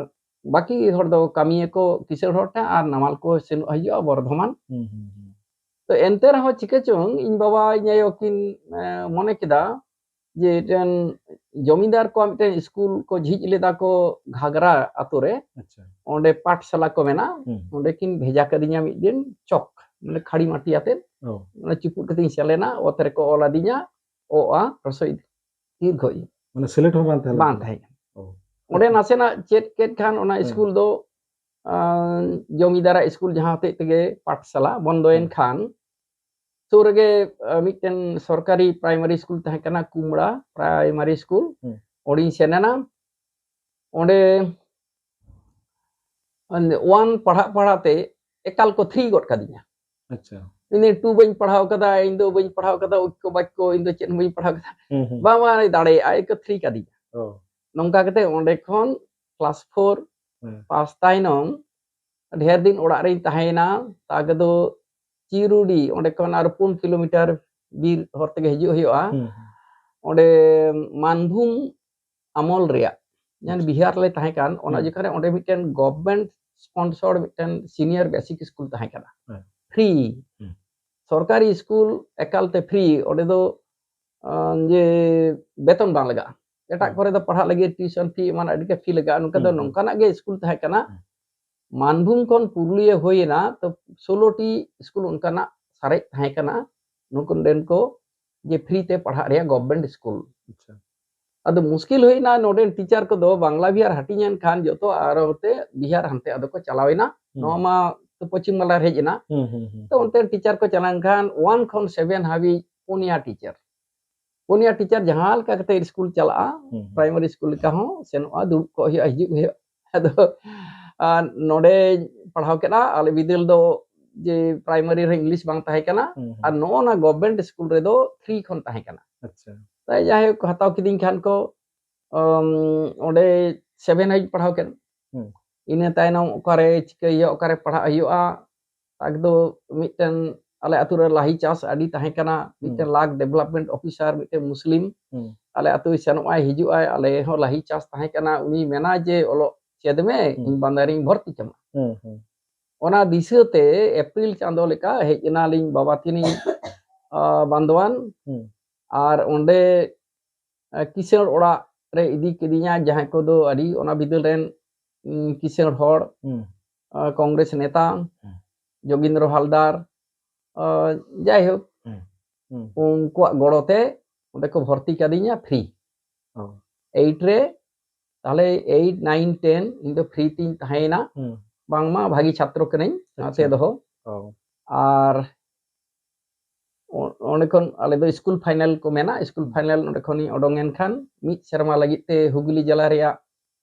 ᱵᱟᱹᱠᱤ ᱦᱚᱲ ᱫᱚ ᱠᱟᱹᱢᱤᱭᱟᱹ ᱠᱚ ᱠᱤᱥᱟᱹᱬ ᱦᱚᱲ ᱴᱷᱮᱱ ᱟᱨ ᱱᱟᱢᱟᱞ ᱠᱚ ᱥᱮᱱᱚᱜ ᱦᱤᱡᱩᱜᱼᱟ ᱵᱚᱨᱫᱷᱚᱢᱟᱱ᱾ ᱦᱩᱸ, ᱦᱩᱸ, ᱦᱩᱸ᱾ ᱛᱚ ᱮᱱᱛᱮ ᱨᱮᱦᱚᱸ ᱪᱤᱠᱟᱹ ᱪᱚᱝ ᱤᱧ ᱵᱟᱵᱟ ᱤᱧ ᱟᱭᱳ ᱠᱤᱱ, ᱮᱸ, ᱢᱚᱱᱮ ᱠᱮᱫᱟ ᱡᱮ ᱢᱤᱫᱴᱮᱱ ᱡᱚᱢᱤᱫᱟᱨ ᱠᱚᱣᱟᱜ ᱢᱤᱫᱴᱮᱱ ᱥᱠᱩᱞ ᱠᱚ ᱡᱷᱤᱡ ᱞᱮᱫᱟ ᱠᱚ ᱜᱷᱟᱜᱽᱨᱟ ᱟᱛᱳ ᱨᱮ᱾ ᱟᱪᱪᱷᱟ᱾ ᱚᱸᱰᱮ ᱯᱟᱴᱷᱥᱟᱞᱟ ᱠᱚ ᱢᱮᱱᱟᱜᱼᱟ᱾ ᱦᱩᱸ᱾ ᱚᱸᱰᱮ ᱠᱤᱱ ᱵᱷᱮᱡᱟ ᱠᱟᱫᱤᱧᱟ ᱢᱤᱫ ᱫᱤᱱ ᱪᱚᱠ, ᱢᱟᱱᱮ ᱠᱷᱟᱹᱲᱤ ᱢᱟᱹᱴᱤ ᱟᱛᱮᱫ᱾ ᱚ᱾ ᱚᱱᱟ ᱪᱩᱯᱩᱫ ᱠᱟᱛᱮᱧ ᱥᱮᱱ ᱞᱮᱱᱟ, ᱚᱛ ᱨᱮᱠᱚ ᱚᱞ ᱟᱹᱫᱤᱧᱟ, ᱚ, ᱟ, ᱦᱨᱚᱥᱚ ᱤ, ᱫᱤᱨᱜᱷᱚ ᱤ᱾ ᱢᱟᱱᱮ ᱥᱤᱞᱮᱴ ᱦᱚᱸ ᱵᱟᱝ ᱛᱟᱦᱮᱸ ᱵᱟᱝ ᱞᱮᱱᱟ? ᱛᱟᱦᱮᱸ ᱠᱟᱱᱟ᱾ ᱚ᱾ ᱚᱸᱰᱮ ᱱᱟᱥᱮᱱᱟᱜ ᱪᱮᱫ ᱠᱮᱫ ᱠᱷᱟᱱ ᱚᱱᱟ ᱦᱮᱸ᱾ ᱥᱠᱩᱞ ᱫᱚ, ᱟᱸ, ᱡᱚᱢᱤᱫᱟᱨᱟᱜ ᱥᱠᱩᱞ ᱡᱟᱦᱟᱸ ᱦᱚᱛᱮᱡ ᱛᱮᱜᱮ ᱯᱟᱴᱷᱥᱟᱞᱟ ᱵᱚᱱᱫᱚᱭᱮᱱ ᱦᱮᱸ᱾ ᱠᱷᱟᱱ, ᱥᱩᱨ ᱨᱮᱜᱮ, ᱟᱸ, ᱢᱤᱫᱴᱮᱱ ᱥᱚᱨᱠᱟᱨᱤ ᱯᱨᱟᱭᱢᱟᱨᱤ ᱥᱠᱩᱞ ᱛᱟᱦᱮᱸ ᱠᱟᱱᱟ, ᱠᱩᱢᱲᱟ ᱯᱨᱟᱭᱢᱟᱨᱤ ᱥᱠᱩᱞ᱾ ᱦᱮᱸ᱾ ᱚᱸᱰᱮᱧ ᱥᱮᱱ ᱮᱱᱟ᱾ ᱚᱸᱰᱮ ᱚᱣᱟᱱ ᱯᱟᱲᱦᱟᱜ ᱯᱟᱲᱦᱟᱜ ᱛᱮ ᱮᱠᱟᱞ ᱠᱚ ᱛᱷᱨᱤ ᱜᱚᱫ ᱠᱟᱫᱤᱧᱟ᱾ ᱟᱪᱪᱷᱟ᱾ ᱤᱧ ᱫᱚ ᱴᱩ ᱵᱟᱹᱧ ᱯᱟᱲᱦᱟᱣ ᱠᱟᱫᱟ, ᱤᱧ ᱫᱚ ᱵᱟᱹᱧ ᱯᱟᱲᱦᱟᱣ ᱠᱟᱫᱟ ᱚᱠᱠᱚ ᱵᱟᱠᱠᱚ, ᱤᱧ ᱫᱚ ᱪᱮᱫ ᱦᱚᱸ ᱵᱟᱹᱧ ᱯᱟᱲᱦᱟᱣ ᱠᱟᱫᱟ᱾ ᱦᱩᱸ, ᱦᱩᱸ᱾ ᱵᱟᱝ, ᱵᱟᱝ, ᱫᱟᱲᱮᱭᱟᱜᱼᱟ, ᱮᱠ ᱛᱷᱨᱤ ᱠᱟᱫᱤᱧᱟ᱾ ᱚ᱾ ᱱᱚᱝᱠᱟ ᱠᱟᱛᱮ ᱚᱸᱰᱮ ᱠᱷᱚᱱ ᱠᱞᱟᱥ ᱯᱷᱳᱨ ᱦᱩᱸ᱾ ᱯᱟᱥ ᱛᱟᱭᱱᱚᱢ ᱰᱷᱮᱨ ᱫᱤᱱ ᱚᱲᱟᱜ ᱨᱤᱧ ᱛᱟᱦᱮᱸᱭᱮᱱᱟ᱾ ᱛᱟᱜᱮ ᱫᱚ ᱪᱤᱨᱩᱰᱤ, ᱚᱸᱰᱮ ᱠᱷᱚᱱ ᱟᱨ ᱯᱩᱱ ᱠᱤᱞᱳᱢᱤᱴᱟᱨ ᱵᱤᱨ ᱦᱚᱨ ᱛᱮᱜᱮ ᱦᱤᱡᱩᱜ ᱦᱩᱭᱩᱜᱼᱟ᱾ ᱦᱩᱸ, ᱦᱩᱸ᱾ ᱚᱸᱰᱮ ᱢᱟᱱᱵᱷᱩᱢ ᱟᱢᱚᱞ ᱨᱮᱭᱟᱜ, ᱡᱟᱦᱟᱸ ᱟᱪᱪᱷᱟ᱾ ᱵᱤᱦᱟᱨ ᱞᱮ ᱛᱟᱦᱮᱸ ᱠᱟᱱ, ᱚᱱᱟ ᱦᱩᱸ᱾ ᱡᱚᱠᱷᱚᱱ ᱨᱮ ᱚᱸᱰᱮ ᱢᱤᱫᱴᱮᱱ government sponsor ᱢᱤᱫᱴᱮᱱ senior basic school ᱛᱟᱦᱮᱸ ᱠᱟᱱᱟ, ᱦᱮᱸ᱾ ᱯᱷᱨᱤ᱾ ᱦᱩᱸ᱾ ᱥᱚᱨᱠᱟᱨᱤ ᱥᱠᱩᱞ ᱮᱠᱟᱞᱛᱮ ᱯᱷᱨᱤ, ᱚᱸᱰᱮ ᱫᱚ, ᱟᱸ, ᱡᱮ ᱵᱮᱛᱚᱱ ᱵᱟᱝ ᱞᱟᱜᱟᱜᱼᱟ᱾ ᱮᱴᱟᱜ ᱦᱩᱸ᱾ ᱠᱚᱨᱮ ᱫᱚ ᱯᱟᱲᱦᱟᱜ ᱞᱟᱹᱜᱤᱫ ᱴᱤᱭᱩᱥᱚᱱ ᱯᱷᱤ ᱮᱢᱟᱱ ᱟᱹᱰᱤ ᱜᱮ ᱯᱷᱤ ᱞᱟᱜᱟᱜᱼᱟ, ᱱᱚᱝᱠᱟ ᱫᱚ ᱦᱩᱸ, ᱦᱩᱸ᱾ ᱱᱚᱝᱠᱟᱱᱟᱜ ᱜᱮ ᱥᱠᱩᱞ ᱛᱟᱦᱮᱸ ᱠᱟᱱᱟ᱾ ᱦᱩᱸ᱾ ᱢᱟᱱᱵᱷᱩᱢ ᱠᱷᱚᱱ ᱯᱩᱨᱩᱞᱤᱭᱟᱹ ᱦᱩᱭᱮᱱᱟ, ᱛᱚ ᱥᱳᱞᱳ ᱴᱤ ᱥᱠᱩᱞ ᱚᱱᱠᱟᱱᱟᱜ ᱥᱟᱨᱮᱡ ᱛᱟᱦᱮᱸ ᱠᱟᱱᱟ, ᱱᱩᱠᱩ ᱱᱚᱰᱮᱱ ᱠᱚ ᱡᱮ ᱯᱷᱨᱤ ᱛᱮ ᱯᱟᱲᱦᱟᱜ ᱨᱮᱭᱟᱜ government ᱥᱠᱩᱞ᱾ ᱟᱪᱪᱷᱟ᱾ ᱟᱫᱚ ᱢᱩᱥᱠᱤᱞ ᱦᱩᱭᱱᱟ, ᱱᱚᱰᱮᱱ ᱴᱤᱪᱟᱨ ᱠᱚᱫᱚ ᱵᱟᱝᱞᱟ ᱵᱤᱦᱟᱨ ᱦᱟᱹᱴᱤᱧ ᱮᱱ ᱠᱷᱟᱱ ᱡᱚᱛᱚ ᱟᱨᱚ ᱛᱮ ᱵᱤᱦᱟᱨ ᱦᱟᱱᱛᱮ ᱟᱫᱚ ᱠᱚ ᱪᱟᱞᱟᱣ ᱮᱱᱟ᱾ ᱦᱩᱸ᱾ ᱱᱚᱣᱟ ᱢᱟ ᱛᱚ ᱯᱚᱪᱷᱤᱢ ᱵᱟᱝᱞᱟ ᱨᱮ ᱦᱮᱡ ᱮᱱᱟ᱾ ᱦᱩᱸ, ᱦᱩᱸ, ᱦᱩᱸ᱾ ᱛᱚ ᱚᱱᱛᱮ ᱴᱤᱪᱟᱨ ᱠᱚ ᱪᱟᱞᱟᱣ ᱮᱱ ᱠᱷᱟᱱ ᱚᱣᱟᱱ ᱠᱷᱚᱱ ᱥᱮᱵᱷᱮᱱ ᱦᱟᱹᱵᱤᱡ ᱯᱩᱱᱭᱟ ᱴᱤᱪᱟᱨ᱾ ᱯᱩᱱᱭᱟ ᱴᱤᱪᱟᱨ ᱡᱟᱦᱟᱸ ᱞᱮᱠᱟ ᱠᱟᱛᱮ ᱥᱠᱩᱞ ᱪᱟᱞᱟᱜᱼᱟ, ᱦᱩᱸ, ᱦᱩᱸ᱾ ᱯᱨᱟᱭᱢᱟᱨᱤ ᱥᱠᱩᱞ ᱞᱮᱠᱟ ᱦᱚᱸ ᱥᱮᱱᱚᱜᱼᱟ, ᱫᱩᱲᱩᱵ ᱠᱚᱜ ᱦᱩᱭᱩᱜᱼᱟ, ᱦᱤᱡᱩᱜ ᱦᱩᱭᱩᱜᱼᱟ᱾ ᱟᱫᱚ, ᱟᱨ ᱱᱚᱰᱮᱧ ᱯᱟᱲᱦᱟᱣ ᱠᱮᱫᱟ, ᱟᱞᱮ ᱵᱤᱫᱟᱹᱞ ᱫᱚ ᱡᱮ ᱯᱨᱟᱭᱢᱟᱨᱤ ᱨᱮ ᱤᱝᱞᱤᱥ ᱵᱟᱝ ᱛᱟᱦᱮᱸ ᱠᱟᱱᱟ, ᱦᱩᱸ, ᱦᱩᱸ᱾ ᱟᱨ ᱱᱚᱜᱼᱚ ᱱᱟ government ᱥᱠᱩᱞ ᱨᱮᱫᱚ ᱛᱷᱨᱤ ᱠᱷᱚᱱ ᱛᱟᱦᱮᱸ ᱠᱟᱱᱟ᱾ ᱟᱪᱪᱷᱟ᱾ ᱛᱟᱭ ᱡᱟᱭᱦᱳᱠ, ᱦᱟᱛᱟᱣ ᱠᱤᱫᱤᱧ ᱠᱷᱟᱱ ᱠᱚ, ᱚᱢ, ᱚᱸᱰᱮ ᱥᱮᱵᱷᱮᱱ ᱦᱟᱹᱵᱤᱡ ᱯᱟᱲᱦᱟᱣ ᱠᱮᱫ᱾ ᱦᱩᱸ᱾ ᱤᱱᱟᱹ ᱛᱟᱭᱱᱚᱢ ᱚᱠᱟᱨᱮ ᱪᱤᱠᱟᱹᱭ ᱦᱩᱭᱩᱜᱼᱟ, ᱚᱠᱟᱨᱮ ᱯᱟᱲᱦᱟᱜ ᱦᱩᱭᱩᱜᱼᱟ, ᱮᱠᱫᱚ ᱢᱤᱫᱴᱮᱱ ᱟᱞᱮ ᱟᱛᱳ ᱨᱮ ᱞᱟᱦᱤ ᱪᱟᱥ ᱟᱹᱰᱤ ᱛᱟᱦᱮᱸ ᱠᱟᱱᱟ, ᱦᱩᱸ᱾ ᱢᱤᱫᱴᱮᱱ ᱞᱟᱠ development officer, ᱢᱤᱫᱴᱮᱱ ᱢᱩᱥᱞᱤᱢ, ᱦᱩᱸ᱾ ᱟᱞᱮ ᱟᱛᱳᱭ ᱥᱮᱱᱚᱜ ᱟᱭ, ᱦᱤᱡᱩᱜ ᱟᱭ, ᱟᱞᱮ ᱦᱚᱸ ᱞᱟᱦᱤ ᱪᱟᱥ ᱛᱟᱦᱮᱸ ᱠᱟᱱᱟ, ᱩᱱᱤ ᱢᱮᱱᱟ ᱡᱮ, "ᱚᱞᱚᱜ ᱪᱮᱫ ᱢᱮ, ᱦᱩᱸ᱾ ᱤᱧ ᱵᱟᱱᱫᱟᱨᱤᱧ ᱵᱷᱚᱨᱛᱤ ᱠᱟᱢᱟ᱾" ᱦᱩᱸ, ᱦᱩᱸ᱾ ᱚᱱᱟ ᱫᱤᱥᱟᱹᱛᱮ ᱮᱯᱨᱤᱞ ᱪᱟᱸᱫᱚ ᱞᱮᱠᱟ ᱦᱮᱡ ᱮᱱᱟᱞᱤᱧ ᱵᱟᱵᱟ ᱛᱤᱠᱤᱱᱤᱧ, ᱟ, ᱵᱟᱱᱫᱣᱟᱱ᱾ ᱦᱩᱸ᱾ ᱟᱨ ᱚᱸᱰᱮ, ᱟ, ᱠᱤᱥᱟᱹᱬ ᱚᱲᱟᱜ ᱨᱮ ᱤᱫᱤ ᱠᱤᱫᱤᱧᱟ, ᱡᱟᱦᱟᱸᱭ ᱠᱚᱫᱚ ᱟᱹᱰᱤ ᱚᱱᱟ ᱵᱤᱫᱟᱹᱞ ᱨᱮᱱ, ᱩᱸ, ᱠᱤᱥᱟᱹᱬ ᱦᱚᱲ, ᱦᱩᱸ᱾ ᱟ, ᱠᱚᱝᱜᱨᱮᱥ ᱱᱮᱛᱟ, ᱦᱩᱸ᱾ ᱡᱳᱜᱤᱱᱫᱨᱚ ᱦᱟᱞᱫᱟᱨ, ᱟ, ᱡᱟᱭᱦᱳᱠ, ᱦᱩᱸ᱾ ᱦᱩᱸ᱾ ᱩᱱᱠᱩᱣᱟᱜ ᱜᱚᱲᱚ ᱛᱮ ᱚᱸᱰᱮ ᱠᱚ ᱵᱷᱚᱨᱛᱤ ᱠᱟᱫᱤᱧᱟ ᱯᱷᱨᱤ᱾ ᱚ᱾ ᱮᱭᱤᱴ ᱨᱮ, ᱛᱟᱦᱞᱮ ᱮᱭᱤᱴ, ᱱᱟᱭᱤᱱ, ᱴᱮᱱ ᱤᱧ ᱫᱚ ᱯᱷᱨᱤ ᱛᱤᱧ ᱛᱟᱦᱮᱸᱭᱮᱱᱟ᱾ ᱦᱩᱸ᱾ ᱵᱟᱝᱢᱟ ᱵᱷᱟᱹᱜᱤ ᱪᱷᱟᱛᱨᱚ ᱠᱟᱹᱱᱟᱹᱧ, ᱚᱱᱟᱛᱮ ᱟᱪᱪᱷᱟ᱾ ᱫᱚᱦᱚ᱾ ᱚ᱾ ᱟᱨ ᱚ-, ᱚᱸᱰᱮ ᱠᱷᱚᱱ ᱟᱞᱮ ᱫᱚ ᱥᱠᱩᱞ ᱯᱷᱟᱭᱱᱮᱞ ᱠᱚ ᱢᱮᱱᱟ, ᱥᱠᱩᱞ ᱦᱩᱸ᱾ ᱯᱷᱟᱭᱱᱮᱞ ᱚᱸᱰᱮ ᱠᱷᱚᱱᱤᱧ ᱚᱰᱚᱝ ᱮᱱ ᱠᱷᱟᱱ ᱢᱤᱫ ᱥᱮᱨᱢᱟ ᱞᱟᱹᱜᱤᱫ ᱛᱮ ᱦᱩᱜᱽᱞᱤ ᱡᱮᱞᱟ ᱨᱮᱭᱟᱜ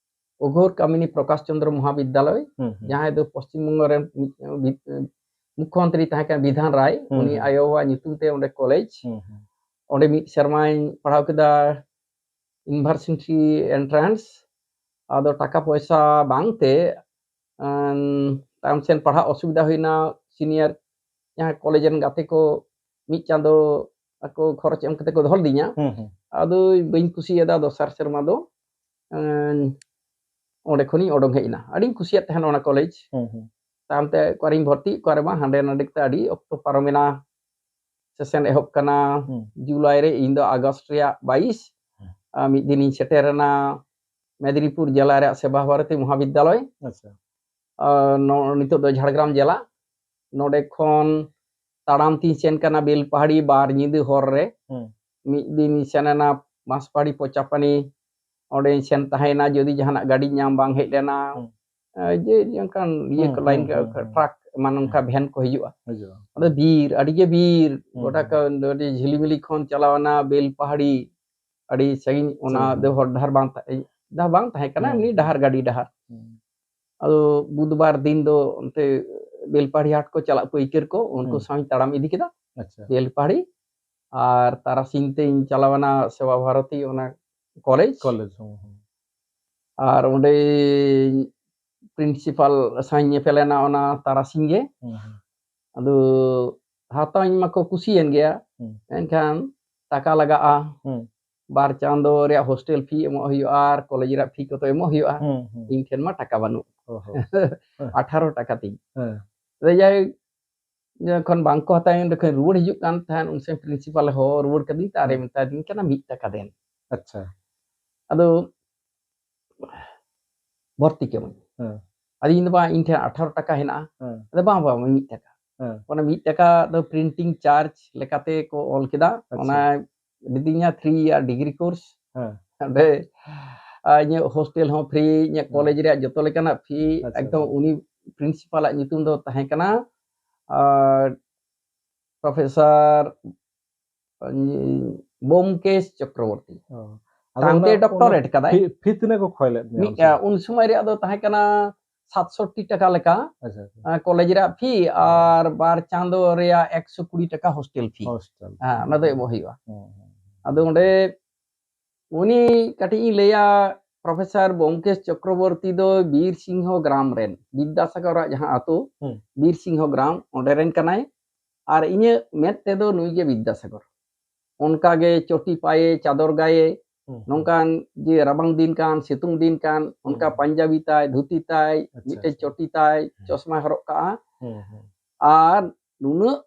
ᱚᱜᱷᱳᱨ ᱠᱟᱢᱤᱱᱤ ᱯᱨᱚᱠᱟᱥ ᱪᱚᱸᱫᱽᱨᱚ ᱢᱚᱦᱟᱵᱤᱫᱽᱫᱟᱞᱚᱭ, ᱦᱩᱸ, ᱦᱩᱸ᱾ ᱡᱟᱦᱟᱸᱭ ᱫᱚ ᱯᱚᱥᱪᱤᱢ ᱵᱚᱝᱜᱚ ᱨᱮᱱ ᱢᱤᱫ, ᱢᱤᱫ, ᱢᱩᱠᱷᱭᱚᱢᱚᱱᱛᱨᱤ ᱛᱟᱦᱮᱸ ᱠᱟᱱᱟ ᱵᱤᱫᱷᱟᱱ ᱨᱟᱭ, ᱦᱩᱸ, ᱩᱱᱤ ᱦᱩᱸ᱾ ᱟᱭᱳᱣᱟᱜ ᱧᱩᱛᱩᱢ ᱛᱮ ᱚᱸᱰᱮ ᱠᱚᱞᱮᱡᱽ᱾ ᱦᱩᱸ, ᱦᱩᱸ᱾ ᱚᱸᱰᱮ ᱢᱤᱫ ᱥᱮᱨᱢᱟᱧ ᱯᱟᱲᱦᱟᱣ ᱠᱮᱫᱟ ᱤᱭᱩᱱᱤᱵᱷᱟᱨᱥᱤᱴᱤ ᱮᱱᱴᱨᱟᱱᱥ᱾ ᱟᱫᱚ ᱴᱟᱠᱟ ᱯᱚᱭᱥᱟ ᱵᱟᱝᱛᱮ, ᱟᱸ, ᱛᱟᱭᱚᱢ ᱥᱮᱱ ᱯᱟᱲᱦᱟᱜ ᱚᱥᱩᱵᱤᱫᱷᱟ ᱦᱩᱭᱱᱟ᱾ ᱥᱤᱱᱤᱭᱟᱨ ᱡᱟᱦᱟᱸ ᱠᱚᱞᱮᱡᱽ ᱨᱮᱱ ᱜᱟᱛᱮ ᱠᱚ ᱢᱤᱫ ᱪᱟᱸᱫᱚ ᱟᱠᱚ ᱠᱷᱚᱨᱚᱪ ᱮᱢ ᱠᱟᱛᱮ ᱠᱚ ᱫᱚᱦᱚ ᱞᱤᱫᱤᱧᱟ᱾ ᱦᱩᱸ, ᱦᱩᱸ᱾ ᱟᱫᱚ ᱵᱟᱹᱧ ᱠᱩᱥᱤᱭᱟᱫᱟ, ᱫᱚᱥᱟᱨ ᱥᱮᱨᱢᱟ ᱫᱚ, ᱟᱸ, ᱚᱸᱰᱮ ᱠᱷᱚᱱᱤᱧ ᱚᱰᱚᱝ ᱦᱮᱡ ᱮᱱᱟ᱾ ᱟᱹᱰᱤᱧ ᱠᱩᱥᱤᱭᱟᱫ ᱛᱟᱦᱮᱱ ᱚᱱᱟ ᱠᱚᱞᱮᱡᱽ᱾ ᱦᱩᱸ, ᱦᱩᱸ᱾ ᱛᱟᱭᱚᱢᱛᱮ ᱚᱠᱟᱨᱤᱧ ᱵᱷᱚᱨᱛᱤᱜ, ᱚᱠᱟᱨᱮ ᱵᱟᱝ, ᱦᱟᱸᱰᱮ ᱱᱟᱰᱮ ᱠᱟᱛᱮ ᱟᱹᱰᱤ ᱚᱠᱛᱚ ᱯᱟᱨᱚᱢᱮᱱᱟ᱾ ᱥᱮᱥᱮᱱ ᱮᱦᱚᱵ ᱠᱟᱱᱟ ᱦᱩᱸ᱾ ᱡᱩᱞᱟᱭ ᱨᱮ, ᱤᱧ ᱫᱚ ᱟᱜᱚᱥᱴ ᱨᱮᱭᱟᱜ ᱵᱟᱭᱤᱥ᱾ ᱦᱩᱸ᱾ ᱟᱨ ᱢᱤᱫ ᱫᱤᱱᱤᱧ ᱥᱮᱴᱮᱨᱮᱱᱟ ᱢᱮᱫᱽᱱᱤᱯᱩᱨ ᱡᱮᱞᱟ ᱨᱮᱭᱟᱜ ᱥᱮᱵᱟ ᱵᱷᱟᱨᱚᱛᱤ ᱢᱚᱦᱟᱵᱤᱫᱽᱫᱟᱞᱚᱭ᱾ ᱟᱪᱪᱷᱟ᱾ ᱟᱨ ᱱᱚ-, ᱱᱤᱛᱚᱜ ᱫᱚ ᱡᱷᱟᱲᱜᱨᱟᱢ ᱡᱮᱞᱟ᱾ ᱱᱚᱰᱮ ᱠᱷᱚᱱ ᱛᱟᱲᱟᱢ ᱛᱤᱧ ᱥᱮᱱ ᱠᱟᱱᱟ ᱵᱮᱞᱯᱟᱦᱟᱲᱤ ᱵᱟᱨ ᱧᱤᱫᱟᱹ ᱦᱚᱨ ᱨᱮ᱾ ᱦᱩᱸ᱾ ᱢᱤᱫ ᱫᱤᱱ ᱤᱧ ᱥᱮᱱ ᱮᱱᱟ ᱢᱟᱥᱯᱟᱦᱟᱲᱤ ᱯᱚᱪᱟᱯᱟᱱᱤ, ᱚᱸᱰᱮᱧ ᱥᱮᱱ ᱛᱟᱦᱮᱸᱭᱮᱱᱟ᱾ ᱡᱩᱫᱤ ᱡᱟᱦᱟᱱᱟᱜ ᱜᱟᱹᱰᱤ ᱧᱟᱢ ᱵᱟᱝ ᱦᱮᱡ ᱞᱮᱱᱟ, ᱦᱩᱸ᱾ ᱮ, ᱡᱮ ᱚᱱᱠᱟᱱ ᱤᱭᱟᱹ ᱦᱩᱸ, ᱠᱚ ᱞᱟᱭᱤᱱ ᱦᱩᱸ, ᱦᱩᱸ, ᱦᱩᱸ᱾ ᱴᱨᱟᱠ ᱮᱢᱟᱱ ᱚᱱᱠᱟ ᱵᱷᱮᱱ ᱠᱚ ᱦᱤᱡᱩᱜᱼᱟ᱾ ᱦᱤᱡᱩᱜᱼᱟ᱾ ᱚᱸᱰᱮ ᱵᱤᱨ, ᱟᱹᱰᱤ ᱜᱮ ᱵᱤᱨ, ᱦᱩᱸ, ᱜᱚᱴᱟ ᱦᱩᱸ᱾ ᱠᱚ, ᱟᱹᱰᱤ ᱡᱷᱤᱞᱤᱢᱤᱞᱤ ᱠᱷᱚᱱ ᱪᱟᱞᱟᱣ ᱮᱱᱟ ᱵᱮᱞᱯᱟᱦᱟᱲᱤ, ᱟᱹᱰᱤ ᱥᱟᱺᱜᱤᱧ, ᱚᱱᱟ ᱥᱟᱺᱜᱤᱧ᱾ ᱫᱚ ᱦᱚᱨ ᱰᱟᱦᱟᱨ ᱵᱟᱝ ᱛᱟᱦᱮᱸ, ᱰᱟᱦᱟᱨ ᱵᱟᱝ ᱛᱟᱦᱮᱸ ᱠᱟᱱᱟ, ᱦᱩᱸ, ᱮᱢᱱᱤ ᱦᱩᱸ᱾ ᱰᱟᱦᱟᱨ, ᱜᱟᱹᱰᱤ ᱰᱟᱦᱟᱨ᱾ ᱦᱩᱸ᱾ ᱟᱫᱚ ᱵᱩᱫᱷᱵᱟᱨ ᱫᱤᱱ ᱫᱚ ᱚᱱᱛᱮ ᱵᱮᱞᱯᱟᱦᱟᱲᱤ ᱦᱟᱴ ᱠᱚ ᱪᱟᱞᱟᱜ ᱯᱟᱹᱭᱠᱟᱹᱨ ᱠᱚ, ᱩᱱᱠᱩ ᱦᱩᱸ᱾ ᱥᱟᱶ ᱤᱧ ᱛᱟᱲᱟᱢ ᱤᱫᱤ ᱠᱮᱫᱟ ᱟᱪᱪᱷᱟ᱾ ᱵᱮᱞᱯᱟᱦᱟᱲᱤ᱾ ᱟᱨ ᱛᱟᱨᱟᱥᱤᱧ ᱛᱮᱧ ᱪᱟᱞᱟᱣ ᱮᱱᱟ ᱥᱮᱵᱟ ᱵᱷᱟᱨᱚᱛᱤ ᱚᱱᱟ ᱠᱚᱞᱮᱡᱽ᱾ ᱠᱚᱞᱮᱡᱽ, ᱦᱩᱸ, ᱦᱩᱸ᱾ ᱟᱨ ᱚᱸᱰᱮ ᱯᱨᱤᱱᱥᱤᱯᱟᱞ ᱥᱟᱶ ᱤᱧ ᱧᱮᱯᱮᱞ ᱮᱱᱟ ᱚᱱᱟ ᱛᱟᱨᱟᱥᱤᱧ ᱜᱮ᱾ ᱦᱩᱸ, ᱦᱩᱸ᱾ ᱟᱫᱚ ᱦᱟᱛᱟᱣᱤᱧ ᱢᱟᱠᱚ ᱠᱩᱥᱤᱭᱮᱱ ᱜᱮᱭᱟ, ᱦᱩᱸ᱾ ᱢᱮᱱᱠᱷᱟᱱ ᱴᱟᱠᱟ ᱞᱟᱜᱟᱜᱼᱟ, ᱦᱩᱸ᱾ ᱵᱟᱨ ᱪᱟᱸᱫᱚ ᱨᱮᱭᱟᱜ ᱦᱳᱥᱴᱮᱞ ᱯᱷᱤ ᱮᱢᱚᱜ ᱦᱩᱭᱩᱜᱼᱟ ᱟᱨ ᱠᱚᱞᱮᱡᱽ ᱨᱮᱭᱟᱜ ᱯᱷᱤ ᱠᱚᱛᱚ ᱮᱢᱚᱜ ᱦᱩᱭᱩᱜᱼᱟ᱾ ᱦᱩᱸ, ᱦᱩᱸ᱾ ᱤᱧ ᱴᱷᱮᱱ ᱢᱟ ᱴᱟᱠᱟ ᱵᱟᱹᱱᱩᱜ᱾ ᱚ ᱦᱚ᱾ ᱟᱴᱷᱟᱨᱚ ᱴᱟᱠᱟ ᱛᱤᱧ᱾ ᱦᱮᱸ᱾ ᱟᱫᱚ ᱡᱟᱭᱦᱳᱠ, ᱡᱚᱠᱷᱚᱱ ᱵᱟᱝ ᱠᱚ ᱦᱟᱛᱟᱣ, ᱩᱱ ᱡᱚᱠᱷᱚᱱ ᱨᱩᱣᱟᱹᱲ ᱦᱤᱡᱩᱜ ᱠᱟᱱ ᱛᱟᱦᱮᱸᱫ, ᱩᱱ ᱥᱚᱢᱚᱭ ᱯᱨᱤᱱᱥᱤᱯᱟᱞ ᱦᱚᱦᱚ ᱨᱩᱣᱟᱹᱲ ᱠᱟᱹᱫᱤᱧ ᱛᱮ ᱟᱨᱮ ᱦᱩᱸ᱾ ᱢᱮᱛᱟ ᱫᱤᱧ ᱠᱟᱱᱟ, "ᱢᱤᱫ ᱴᱟᱠᱟ ᱫᱮᱱ᱾ ᱟᱪᱪᱷᱟ᱾ ᱟᱫᱚ ᱵᱷᱚᱨᱛᱤ ᱠᱟᱹᱢᱟᱹᱧ᱾" ᱦᱮᱸ᱾ ᱟᱫᱚ ᱤᱧ ᱫᱚ, "ᱵᱟᱝ, ᱤᱧ ᱴᱷᱮᱱ ᱟᱴᱷᱟᱨᱚ ᱴᱟᱠᱟ ᱦᱮᱱᱟᱜᱼᱟ᱾" ᱦᱮᱸ᱾ ᱟᱫᱚ, "ᱵᱟᱝ, ᱵᱟᱝ, ᱢᱤᱫ ᱴᱟᱠᱟ᱾" ᱦᱮᱸ᱾ ᱚᱱᱟ ᱢᱤᱫ ᱴᱟᱠᱟ ᱫᱚ ᱯᱨᱤᱱᱴᱤᱝ ᱪᱟᱨᱡᱽ ᱞᱮᱠᱟᱛᱮ ᱠᱚ ᱚᱞ ᱠᱮᱫᱟ᱾ ᱟᱪᱪᱷᱟ᱾ ᱚᱱᱟ ᱞᱤᱫᱤᱧᱟ ᱛᱷᱨᱤ ᱤᱭᱟᱨ ᱰᱤᱜᱽᱨᱤ ᱠᱳᱨᱥ᱾ ᱦᱮᱸ᱾ ᱚᱸᱰᱮ, ᱟᱨ ᱤᱧᱟᱹᱜ ᱦᱳᱥᱴᱮᱞ ᱦᱚᱸ ᱯᱷᱨᱤ, ᱤᱧᱟᱹᱜ ᱦᱮᱸ᱾ ᱠᱚᱞᱮᱡᱽ ᱨᱮᱭᱟᱜ ᱡᱚᱛᱚ ᱞᱮᱠᱟᱱᱟᱜ ᱯᱷᱨᱤ, ᱟᱪᱪᱷᱟ, ᱮᱠᱫᱚᱢ᱾ ᱟᱪᱪᱷᱟ᱾ ᱩᱱᱤ ᱯᱨᱤᱱᱥᱤᱯᱟᱞᱟᱜ ᱧᱩᱛᱩᱢ ᱫᱚ ᱛᱟᱦᱮᱸ ᱠᱟᱱᱟ, ᱟᱨ, ᱯᱨᱚᱯᱷᱮᱥᱚᱨ, ᱩᱱᱤ, ᱵᱳᱢᱠᱮᱥ ᱪᱚᱠᱨᱚᱵᱚᱨᱛᱤ᱾ ᱚ᱾ ᱟᱫᱚ ᱛᱟᱭᱚᱢᱛᱮ ᱚᱱᱟ, ᱰᱚᱠᱴᱚᱨᱮᱴ ᱚᱱᱟ ᱠᱟᱫᱟᱭ᱾ ᱯᱷᱤ, ᱯᱷᱤ ᱛᱤᱱᱟᱹᱜ ᱠᱚ ᱠᱷᱚᱭ ᱞᱮᱫ ᱢᱮᱭᱟ ᱢᱤᱫ, ᱩᱱ ᱥᱚᱢᱚᱭ? ᱟ, ᱩᱱ ᱥᱚᱢᱚᱭ ᱨᱮᱭᱟᱜ ᱫᱚ ᱛᱟᱦᱮᱸ ᱠᱟᱱᱟ ᱥᱟᱛᱥᱚᱴᱴᱤ ᱴᱟᱠᱟ ᱞᱮᱠᱟ ᱟᱪᱪᱷᱟ ᱟᱪᱪᱷᱟ᱾ ᱟᱸ, ᱠᱚᱞᱮᱡᱽ ᱨᱮᱭᱟᱜ ᱯᱷᱤ ᱟᱨ ᱵᱟᱨ ᱪᱟᱸᱫᱳ ᱨᱮᱭᱟᱜ ᱮᱠᱥᱚ ᱠᱩᱲᱤ ᱴᱟᱠᱟ ᱦᱳᱥᱴᱮᱞ ᱯᱷᱤ᱾ ᱦᱳᱥᱴᱮᱞ᱾ ᱦᱮᱸ, ᱚᱱᱟ ᱫᱚ ᱮᱢᱚᱜ ᱦᱩᱭᱩᱜᱼᱟ᱾ ᱦᱩᱸ, ᱦᱩᱸ᱾ ᱟᱫᱚ ᱚᱸᱰᱮ ᱩᱱᱤ ᱠᱟᱹᱴᱤᱡ ᱤᱧ ᱞᱟᱹᱭᱟ, ᱯᱨᱚᱯᱷᱮᱥᱚᱨ ᱵᱳᱢᱠᱮᱥ ᱪᱚᱠᱨᱚᱵᱚᱨᱛᱤ ᱫᱚ ᱵᱤᱨ ᱥᱤᱝᱦᱚ ᱜᱨᱟᱢ ᱨᱮᱱ, ᱵᱤᱫᱽᱫᱟᱥᱟᱜᱚᱨᱟᱜ ᱡᱟᱦᱟᱸ ᱟᱛᱳ, ᱦᱩᱸ᱾ ᱵᱤᱨ ᱥᱤᱝᱦᱚ ᱜᱨᱟᱢ, ᱚᱸᱰᱮ ᱨᱮᱱ ᱠᱟᱱᱟᱭ᱾ ᱟᱨ ᱤᱧᱟᱹᱜ ᱢᱮᱫ ᱛᱮᱫᱚ ᱱᱩᱭ ᱜᱮ ᱵᱤᱫᱽᱫᱟᱥᱟᱜᱚᱨ᱾ ᱚᱱᱠᱟ ᱜᱮ ᱪᱚᱴᱤ ᱯᱟᱭᱮ, ᱪᱟᱫᱚᱨ ᱜᱟᱭᱮ, ᱦᱩᱸ, ᱦᱩᱸ᱾ ᱱᱚᱝᱠᱟᱱ ᱡᱮ ᱨᱟᱵᱟᱝ ᱫᱤᱱ ᱠᱟᱱ, ᱥᱤᱛᱩᱝ ᱫᱤᱱ ᱠᱟᱱ, ᱚᱱᱠᱟ ᱦᱩᱸ᱾ ᱯᱟᱧᱡᱟᱵᱤ ᱛᱟᱭ, ᱫᱷᱩᱛᱤ ᱛᱟᱭ, ᱟᱪᱪᱷᱟ, ᱢᱤᱫᱴᱮᱱ ᱟᱪᱪᱷᱟ᱾ ᱪᱚᱴᱤ ᱛᱟᱭ, ᱦᱩᱸ᱾ ᱪᱚᱥᱢᱟᱭ ᱦᱚᱨᱚᱜ ᱠᱟᱜᱼᱟ᱾ ᱦᱩᱸ, ᱦᱩᱸ᱾ ᱟᱨ ᱱᱩᱱᱟᱹᱜ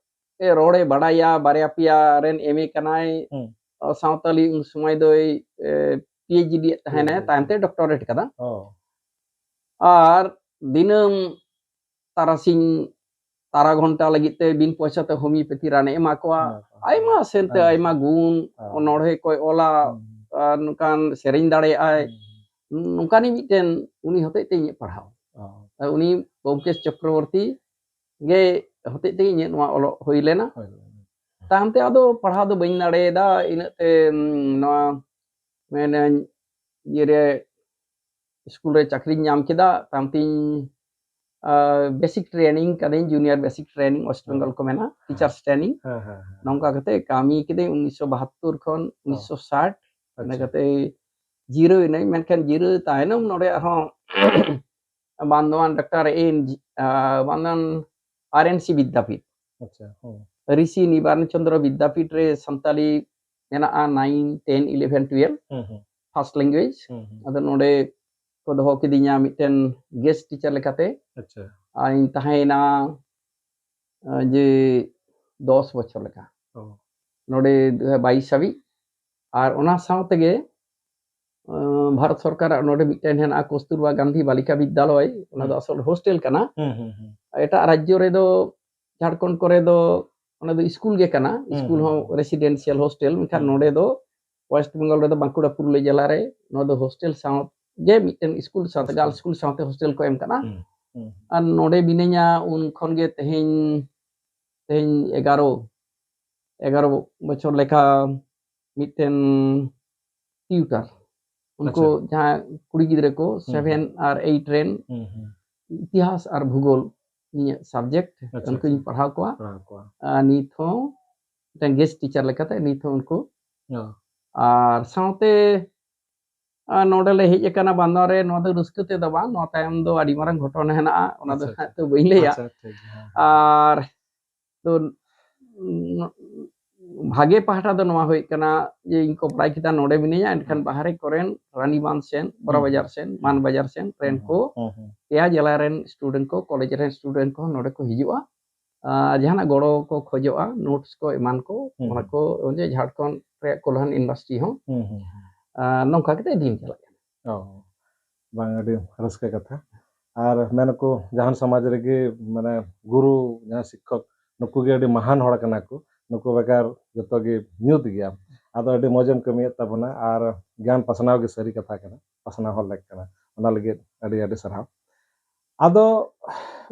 ᱮ ᱨᱚᱲᱮ ᱵᱟᱲᱟᱭᱟ, ᱵᱟᱨᱭᱟ ᱯᱮᱭᱟ ᱨᱮᱱ ᱮᱢ ᱮ ᱠᱟᱱᱟᱭ᱾ ᱦᱩᱸ᱾ ᱚ, ᱥᱟᱶᱛᱟᱞᱤ ᱩᱱ ᱥᱚᱢᱚᱭ ᱫᱚᱭ, ᱮ, ᱯᱤ ᱮᱭᱤᱪ ᱰᱤ ᱮᱫ ᱛᱟᱦᱮᱱᱟᱭ, ᱯᱤ ᱮᱭᱤᱪ ᱰᱤ᱾ ᱛᱟᱭᱚᱢ ᱛᱮ ᱰᱚᱠᱴᱚᱨᱮᱴ ᱠᱟᱫᱟ᱾ ᱚ᱾ ᱟᱨ ᱫᱤᱱᱟᱹᱢ ᱛᱟᱨᱟᱥᱤᱧ ᱛᱟᱨᱟ ᱜᱷᱚᱱᱴᱟ ᱞᱟᱹᱜᱤᱫ ᱛᱮ ᱵᱤᱱ ᱯᱚᱭᱥᱟ ᱛᱮ ᱦᱳᱢᱤᱭᱳᱯᱮᱛᱷᱤ ᱨᱟᱱᱮ ᱮᱢᱟ ᱠᱚᱣᱟ᱾ ᱮᱢᱟ ᱠᱚᱣᱟ᱾ ᱟᱭᱢᱟ ᱥᱮᱱᱛᱮ, ᱟᱭᱢᱟ᱾ ᱟᱭᱢᱟ ᱜᱩᱱ, ᱚ᱾ ᱚᱱᱚᱬᱦᱮ ᱠᱚᱭ ᱚᱞᱟ, ᱦᱩᱸ᱾ ᱟᱨ ᱱᱚᱝᱠᱟᱱ ᱥᱮᱨᱮᱧ ᱫᱟᱲᱮᱭᱟᱜᱼᱟᱭ᱾ ᱦᱩᱸ᱾ ᱱᱚᱝᱠᱟᱱᱤᱡ ᱢᱤᱫᱴᱮᱱ, ᱩᱱᱤ ᱦᱚᱛᱮᱡ ᱛᱮ ᱤᱧᱟᱹᱜ ᱯᱟᱲᱦᱟᱣ᱾ ᱚ᱾ ᱟᱨ ᱩᱱᱤ ᱵᱳᱢᱠᱮᱥ ᱪᱚᱠᱨᱚᱵᱚᱨᱛᱤ ᱜᱮ ᱦᱚᱛᱮᱡ ᱛᱮ ᱤᱧᱟᱹᱜ ᱱᱚᱣᱟ ᱚᱞᱚᱜ ᱦᱩᱭ ᱞᱮᱱᱟ᱾ ᱦᱳᱭ, ᱦᱳᱭ᱾ ᱛᱟᱭᱚᱢ ᱛᱮ ᱟᱫᱚ ᱯᱟᱲᱦᱟᱣ ᱫᱚ ᱵᱟᱹᱧ ᱫᱟᱲᱮᱭᱟᱫᱟ᱾ ᱤᱱᱟᱹᱜ ᱛᱮ, ᱩᱢ, ᱱᱚᱣᱟ ᱢᱮᱱᱟᱹᱧ ᱤᱭᱟᱹᱨᱮ ᱥᱠᱩᱞ ᱨᱮ ᱪᱟᱹᱠᱨᱤᱧ ᱧᱟᱢ ᱠᱮᱫᱟ᱾ ᱛᱟᱭᱚᱢ ᱛᱤᱧ, ᱟ, ᱵᱮᱥᱤᱠ ᱴᱨᱮᱱᱤᱝ ᱠᱟᱹᱫᱟᱹᱧ, ᱡᱩᱱᱤᱭᱟᱨ ᱵᱮᱥᱤᱠ ᱴᱨᱮᱱᱤᱝ ᱳᱭᱮᱥᱴ ᱦᱮᱸ᱾ ᱵᱮᱝᱜᱚᱞ ᱠᱚ ᱢᱮᱱᱟ, ᱦᱮᱸ᱾ Teachers training. ᱦᱮᱸ, ᱦᱮᱸ, ᱦᱮᱸ᱾ ᱱᱚᱝᱠᱟ ᱠᱟᱛᱮ ᱠᱟᱹᱢᱤ ᱠᱤᱫᱟᱹᱧ ᱩᱱᱤᱥᱥᱚ ᱵᱟᱦᱟᱛᱛᱳᱨ ᱠᱷᱚᱱ ᱚ᱾ ᱩᱱᱤᱥᱥᱚ ᱥᱟᱴ᱾ ᱤᱱᱟᱹ ᱟᱪᱪᱷᱟ᱾ ᱠᱟᱛᱮ ᱡᱤᱨᱟᱹᱣ ᱮᱱᱟᱹᱧ, ᱢᱮᱱᱠᱷᱟᱱ ᱡᱤᱨᱟᱹᱣ ᱛᱟᱭᱱᱚᱢ ᱱᱚᱰᱮ ᱟᱨᱦᱚᱸ ᱵᱟᱱᱫᱷᱣᱟᱱ ᱰᱟᱠᱛᱟᱨ ᱮᱱ ᱡᱤ, ᱟ, ᱵᱟᱱᱫᱷᱣᱟᱱ ᱟᱨ ᱮᱱ ᱥᱤ ᱵᱤᱫᱽᱫᱟᱯᱤᱴ, ᱟᱪᱪᱷᱟ, ᱦᱩᱸ᱾ ᱨᱤᱥᱤ ᱱᱤᱵᱟᱨᱚᱱ ᱪᱚᱸᱫᱽᱨᱚ ᱵᱤᱫᱽᱫᱟᱯᱤᱴ ᱨᱮ ᱥᱟᱱᱛᱟᱞᱤ ᱢᱮᱱᱟᱜᱼᱟ, ᱱᱟᱭᱤᱱ, ᱴᱮᱱ, ᱤᱞᱮᱵᱷᱮᱱ, ᱴᱩᱭᱮᱞᱵᱷ, ᱦᱩᱸ, ᱦᱩᱸ᱾ First language. ᱦᱩᱸ, ᱦᱩᱸ᱾ ᱟᱫᱚ ᱱᱚᱰᱮ ᱠᱚ ᱫᱚᱦᱚ ᱠᱤᱫᱤᱧᱟ ᱢᱤᱫᱴᱮᱱ ᱜᱮᱥᱴ ᱴᱤᱪᱟᱨ ᱞᱮᱠᱟᱛᱮ᱾ ᱟᱪᱪᱷᱟ᱾ ᱟᱨ ᱤᱧ ᱛᱟᱦᱮᱸᱭᱮᱱᱟ, ᱟ, ᱡᱮ ᱫᱚᱥ ᱵᱚᱪᱷᱚᱨ ᱞᱮᱠᱟ᱾ ᱚ᱾ ᱱᱚᱰᱮ ᱫᱩ ᱦᱟᱡᱟᱨ ᱵᱟᱭᱤᱥ ᱦᱟᱹᱵᱤᱡ᱾ ᱟᱨ ᱚᱱᱟ ᱥᱟᱶ ᱛᱮᱜᱮ, ᱟ, ᱵᱷᱟᱨᱚᱛ ᱥᱚᱨᱠᱟᱨᱟᱜ ᱱᱚᱰᱮ ᱢᱤᱫᱴᱮᱱ ᱦᱮᱱᱟᱜᱼᱟ, ᱠᱚᱥᱛᱩᱨᱵᱟ ᱜᱟᱱᱫᱷᱤ ᱵᱟᱞᱤᱠᱟ ᱵᱤᱫᱽᱫᱟᱞᱚᱭ, ᱚᱱᱟ ᱫᱚ ᱦᱩᱸ᱾ ᱟᱥᱚᱞ ᱦᱳᱥᱴᱮᱞ ᱠᱟᱱᱟ᱾ ᱦᱩᱸ, ᱦᱩᱸ, ᱦᱩᱸ᱾ ᱮᱴᱟᱜ ᱨᱟᱡᱽᱡᱚ ᱨᱮᱫᱚ, ᱡᱷᱟᱲᱠᱷᱚᱸᱰ ᱠᱚᱨᱮ ᱫᱚ ᱚᱱᱟ ᱫᱚ ᱥᱠᱩᱞ ᱜᱮ ᱠᱟᱱᱟ, ᱦᱩᱸ, ᱥᱠᱩᱞ ᱦᱩᱸ, ᱦᱚᱸ ᱦᱩᱸ᱾ ᱨᱮᱥᱤᱰᱮᱱᱥᱤᱭᱟᱞ ᱦᱳᱥᱴᱮᱞ, ᱢᱮᱱᱠᱷᱟᱱ ᱦᱩᱸ, ᱱᱚᱰᱮ ᱦᱩᱸ᱾ ᱫᱚ ᱳᱭᱮᱥᱴ ᱵᱮᱝᱜᱚᱞ ᱨᱮᱫᱚ ᱵᱟᱸᱠᱩᱲᱟ ᱯᱩᱨᱩᱞᱤᱭᱟᱹ ᱡᱮᱞᱟ ᱨᱮ ᱱᱚᱣᱟ ᱫᱚ ᱦᱳᱥᱴᱮᱞ ᱥᱟᱶ ᱜᱮ ᱢᱤᱫᱴᱮᱱ ᱥᱠᱩᱞ ᱥᱟᱶᱛᱮ, ᱦᱳᱥᱴᱮᱞ᱾ ᱜᱟᱨᱞᱥ ᱥᱠᱩᱞ ᱥᱟᱶᱛᱮ ᱦᱳᱥᱴᱮᱞ ᱠᱚ ᱮᱢ ᱠᱟᱱᱟ᱾ ᱦᱩᱸ, ᱦᱩᱸ᱾ ᱟᱨ ᱱᱚᱰᱮ ᱢᱤᱱᱟᱹᱧᱟ ᱩᱱ ᱠᱷᱚᱱ ᱜᱮ ᱛᱮᱦᱮᱧ, ᱛᱮᱦᱮᱧ ᱮᱜᱟᱨᱚ, ᱮᱜᱟᱨᱚ ᱵᱚᱪᱷᱚᱨ ᱞᱮᱠᱟ ᱢᱤᱫᱴᱮᱱ ᱴᱤᱭᱩᱴᱟᱨ, ᱩᱱᱠᱩ ᱟᱪᱪᱷᱟ᱾ ᱡᱟᱦᱟᱸ ᱠᱩᱲᱤ ᱜᱤᱫᱽᱨᱟᱹ ᱠᱚ ᱦᱩᱸ, ᱦᱩᱸ᱾ ᱥᱮᱵᱷᱮᱱ ᱟᱨ ᱮᱭᱤᱴ ᱨᱮᱱ, ᱦᱩᱸ, ᱦᱩᱸ᱾ ᱤᱛᱤᱦᱟᱥ ᱟᱨ ᱵᱷᱩᱜᱳᱞ ᱱᱤᱭᱟᱹ ᱥᱟᱵᱡᱮᱠᱴ ᱟᱪᱪᱷᱟ, ᱩᱱᱠᱩᱧ ᱯᱟᱲᱦᱟᱣ ᱠᱚᱣᱟ᱾ ᱯᱟᱲᱦᱟᱣ ᱠᱚᱣᱟ᱾ ᱟᱨ ᱱᱤᱛ ᱦᱚᱸ ᱢᱤᱫᱴᱟᱝ ᱜᱮᱥᱴ ᱴᱤᱪᱟᱨ ᱞᱮᱠᱟᱛᱮ ᱱᱤᱛ ᱦᱚᱸ ᱩᱱᱠᱩ ᱚ, ᱟᱨ ᱥᱟᱶᱛᱮ ᱟᱨ ᱱᱚᱰᱮ ᱞᱮ ᱦᱮᱡ ᱟᱠᱟᱱᱟ ᱵᱟᱱᱫᱣᱟᱱ ᱨᱮ᱾ ᱱᱚᱣᱟ ᱫᱚ ᱨᱟᱹᱥᱠᱟᱹ ᱛᱮᱫᱚ ᱵᱟᱝ, ᱱᱚᱣᱟ ᱛᱟᱭᱚᱢ ᱫᱚ ᱟᱹᱰᱤ ᱢᱟᱨᱟᱝ ᱜᱷᱚᱴᱚᱱᱟ ᱦᱮᱱᱟᱜᱼᱟ, ᱚᱱᱟ ᱫᱚ ᱟᱪᱪᱷᱟ, ᱦᱟᱸᱜ ᱛᱚ ᱵᱟᱹᱧ ᱞᱟᱹᱭᱟ᱾ ᱟᱪᱪᱷᱟ, ᱴᱷᱤᱠ ᱜᱮᱭᱟ, ᱦᱮᱸ᱾ ᱟᱨ ᱛᱚ ᱵᱷᱟᱜᱮ ᱯᱟᱦᱴᱟ ᱫᱚ ᱱᱚᱣᱟ ᱦᱩᱭᱩᱜ ᱠᱟᱱᱟ ᱡᱮ ᱤᱧ ᱠᱚ ᱵᱟᱲᱟᱭ ᱠᱮᱫᱟ ᱱᱚᱰᱮ ᱢᱤᱱᱟᱹᱧᱟ, ᱮᱱᱠᱷᱟᱱ ᱦᱩᱸ᱾ ᱵᱟᱦᱨᱮ ᱠᱚᱨᱮᱱ ᱨᱟᱱᱤᱵᱟᱸᱫᱷ ᱥᱮᱱ, ᱵᱚᱨᱟ ᱦᱩᱸ᱾ ᱵᱟᱡᱟᱨ ᱥᱮᱱ, ᱢᱟᱱ ᱵᱟᱡᱟᱨ ᱥᱮᱱ ᱨᱮᱱ ᱦᱩᱸ, ᱠᱚ ᱦᱩᱸ, ᱦᱩᱸ᱾ ᱯᱮᱭᱟ ᱡᱮᱞᱟ ᱨᱮᱱ ᱥᱴᱩᱰᱮᱱᱴ ᱠᱚ, ᱠᱚᱞᱮᱡᱽ ᱨᱮᱱ ᱥᱴᱩᱰᱮᱱᱴ ᱠᱚ ᱱᱚᱰᱮ ᱠᱚ ᱦᱤᱡᱩᱜᱼᱟ᱾ ᱟᱨ ᱡᱟᱦᱟᱱᱟᱜ ᱜᱚᱲᱚ ᱠᱚ ᱠᱷᱚᱡᱚᱜᱼᱟ, ᱱᱳᱴᱥ ᱠᱚ ᱮᱢᱟᱱ ᱠᱚ, ᱦᱩᱸ, ᱚᱱᱟ ᱦᱩᱸ᱾ ᱠᱚ ᱚᱱᱮ ᱡᱷᱟᱲᱠᱷᱚᱸᱰ ᱨᱮᱭᱟᱜ ᱠᱚᱞᱦᱟᱱ ᱤᱭᱩᱱᱤᱵᱷᱟᱨᱥᱤᱴᱤ ᱦᱚᱸ ᱦᱩᱸ, ᱦᱩᱸ, ᱦᱩᱸ᱾ ᱟᱨ ᱱᱚᱝᱠᱟ ᱠᱟᱛᱮ ᱫᱤᱱ ᱪᱟᱞᱟᱜ ᱠᱟᱱᱟ᱾ ᱚ, ᱵᱟᱝ, ᱟᱹᱰᱤ ᱨᱟᱹᱥᱠᱟᱹ ᱠᱟᱛᱷᱟ᱾ ᱟᱨ ᱢᱮᱱᱟᱠᱚ ᱡᱟᱦᱟᱱ ᱥᱚᱢᱟᱡᱽ ᱨᱮᱜᱮ ᱢᱟᱱᱮ ᱜᱩᱨᱩ, ᱡᱟᱦᱟᱸ ᱥᱤᱠᱠᱷᱚᱠ, ᱱᱩᱠᱩ ᱜᱮ ᱟᱹᱰᱤ ᱢᱟᱦᱟᱱ ᱦᱚᱲ ᱠᱟᱱᱟ ᱠᱚ, ᱱᱩᱠᱩ ᱵᱮᱜᱟᱨ ᱡᱚᱛᱚ ᱜᱮ ᱧᱩᱛ ᱜᱮᱭᱟ᱾ ᱟᱫᱚ ᱟᱹᱰᱤ ᱢᱚᱡᱽ ᱮᱢ ᱠᱟᱹᱢᱤᱭᱮᱫ ᱛᱟᱵᱚᱱᱟ, ᱟᱨ ᱜᱮᱭᱟᱱ ᱯᱟᱥᱱᱟᱣ ᱜᱮ ᱥᱟᱹᱨᱤ ᱠᱟᱛᱷᱟ ᱠᱟᱱᱟ, ᱯᱟᱥᱱᱟᱣ ᱦᱚᱲ ᱞᱮᱠ ᱠᱟᱱᱟ, ᱚᱱᱟ ᱞᱟᱹᱜᱤᱫ ᱟᱹᱰᱤ ᱟᱹᱰᱤ ᱥᱟᱨᱦᱟᱣ᱾ ᱟᱫᱚ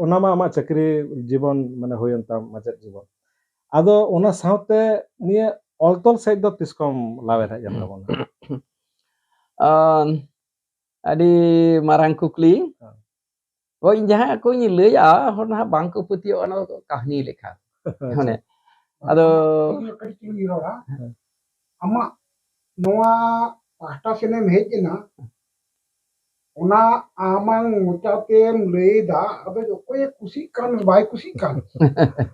ᱚᱱᱟ ᱢᱟ ᱟᱢᱟᱜ ᱪᱟᱹᱠᱨᱤ ᱡᱤᱵᱚᱱ ᱢᱟᱱᱮ ᱦᱩᱭᱮᱱ ᱛᱟᱢ, ᱢᱟᱪᱮᱫ ᱡᱤᱵᱚᱱ᱾ ᱟᱫᱚ ᱚᱱᱟ ᱥᱟᱶᱛᱮ ᱱᱤᱭᱟᱹ ᱚᱞ ᱛᱚᱞ ᱥᱮᱫ ᱫᱚ ᱛᱤᱥ ᱠᱷᱚᱱ ᱞᱟᱣᱮᱨ ᱦᱮᱡ ᱮᱱ ᱛᱟᱵᱚᱱᱟ? ᱟᱢ, ᱟᱹᱰᱤ ᱢᱟᱨᱟᱝ ᱠᱩᱠᱞᱤ᱾ ᱦᱮᱸ᱾ ᱦᱳᱭ, ᱤᱧ ᱡᱟᱦᱟᱸ ᱠᱚᱧ ᱞᱟᱹᱭᱟ, ᱦᱚᱲ ᱱᱟᱦᱟᱜ ᱵᱟᱝ ᱠᱚ ᱯᱟᱹᱛᱭᱟᱹᱣᱟ, ᱚᱱᱟ ᱫᱚ ᱠᱟᱹᱦᱱᱤ ᱞᱮᱠᱟ᱾ ᱢᱟᱱᱮ, ᱟᱫᱚ ᱤᱧ ᱠᱟᱹᱴᱤᱡ ᱪᱩᱞᱩᱝ ᱤᱧ ᱨᱚᱲᱟ᱾ ᱦᱮᱸ᱾ ᱟᱢᱟᱜ ᱱᱚᱣᱟ ᱯᱟᱦᱴᱟ ᱥᱮᱱᱮᱢ ᱦᱮᱡ ᱮᱱᱟ, ᱚᱱᱟ ᱟᱢᱟᱝ ᱢᱚᱪᱟᱛᱮᱢ ᱞᱟᱹᱭᱫᱟ, ᱟᱫᱚ ᱚᱠᱚᱭᱮ ᱠᱩᱥᱤᱜ ᱠᱟᱱ ᱵᱟᱭ ᱠᱩᱥᱤᱜ ᱠᱟᱱ,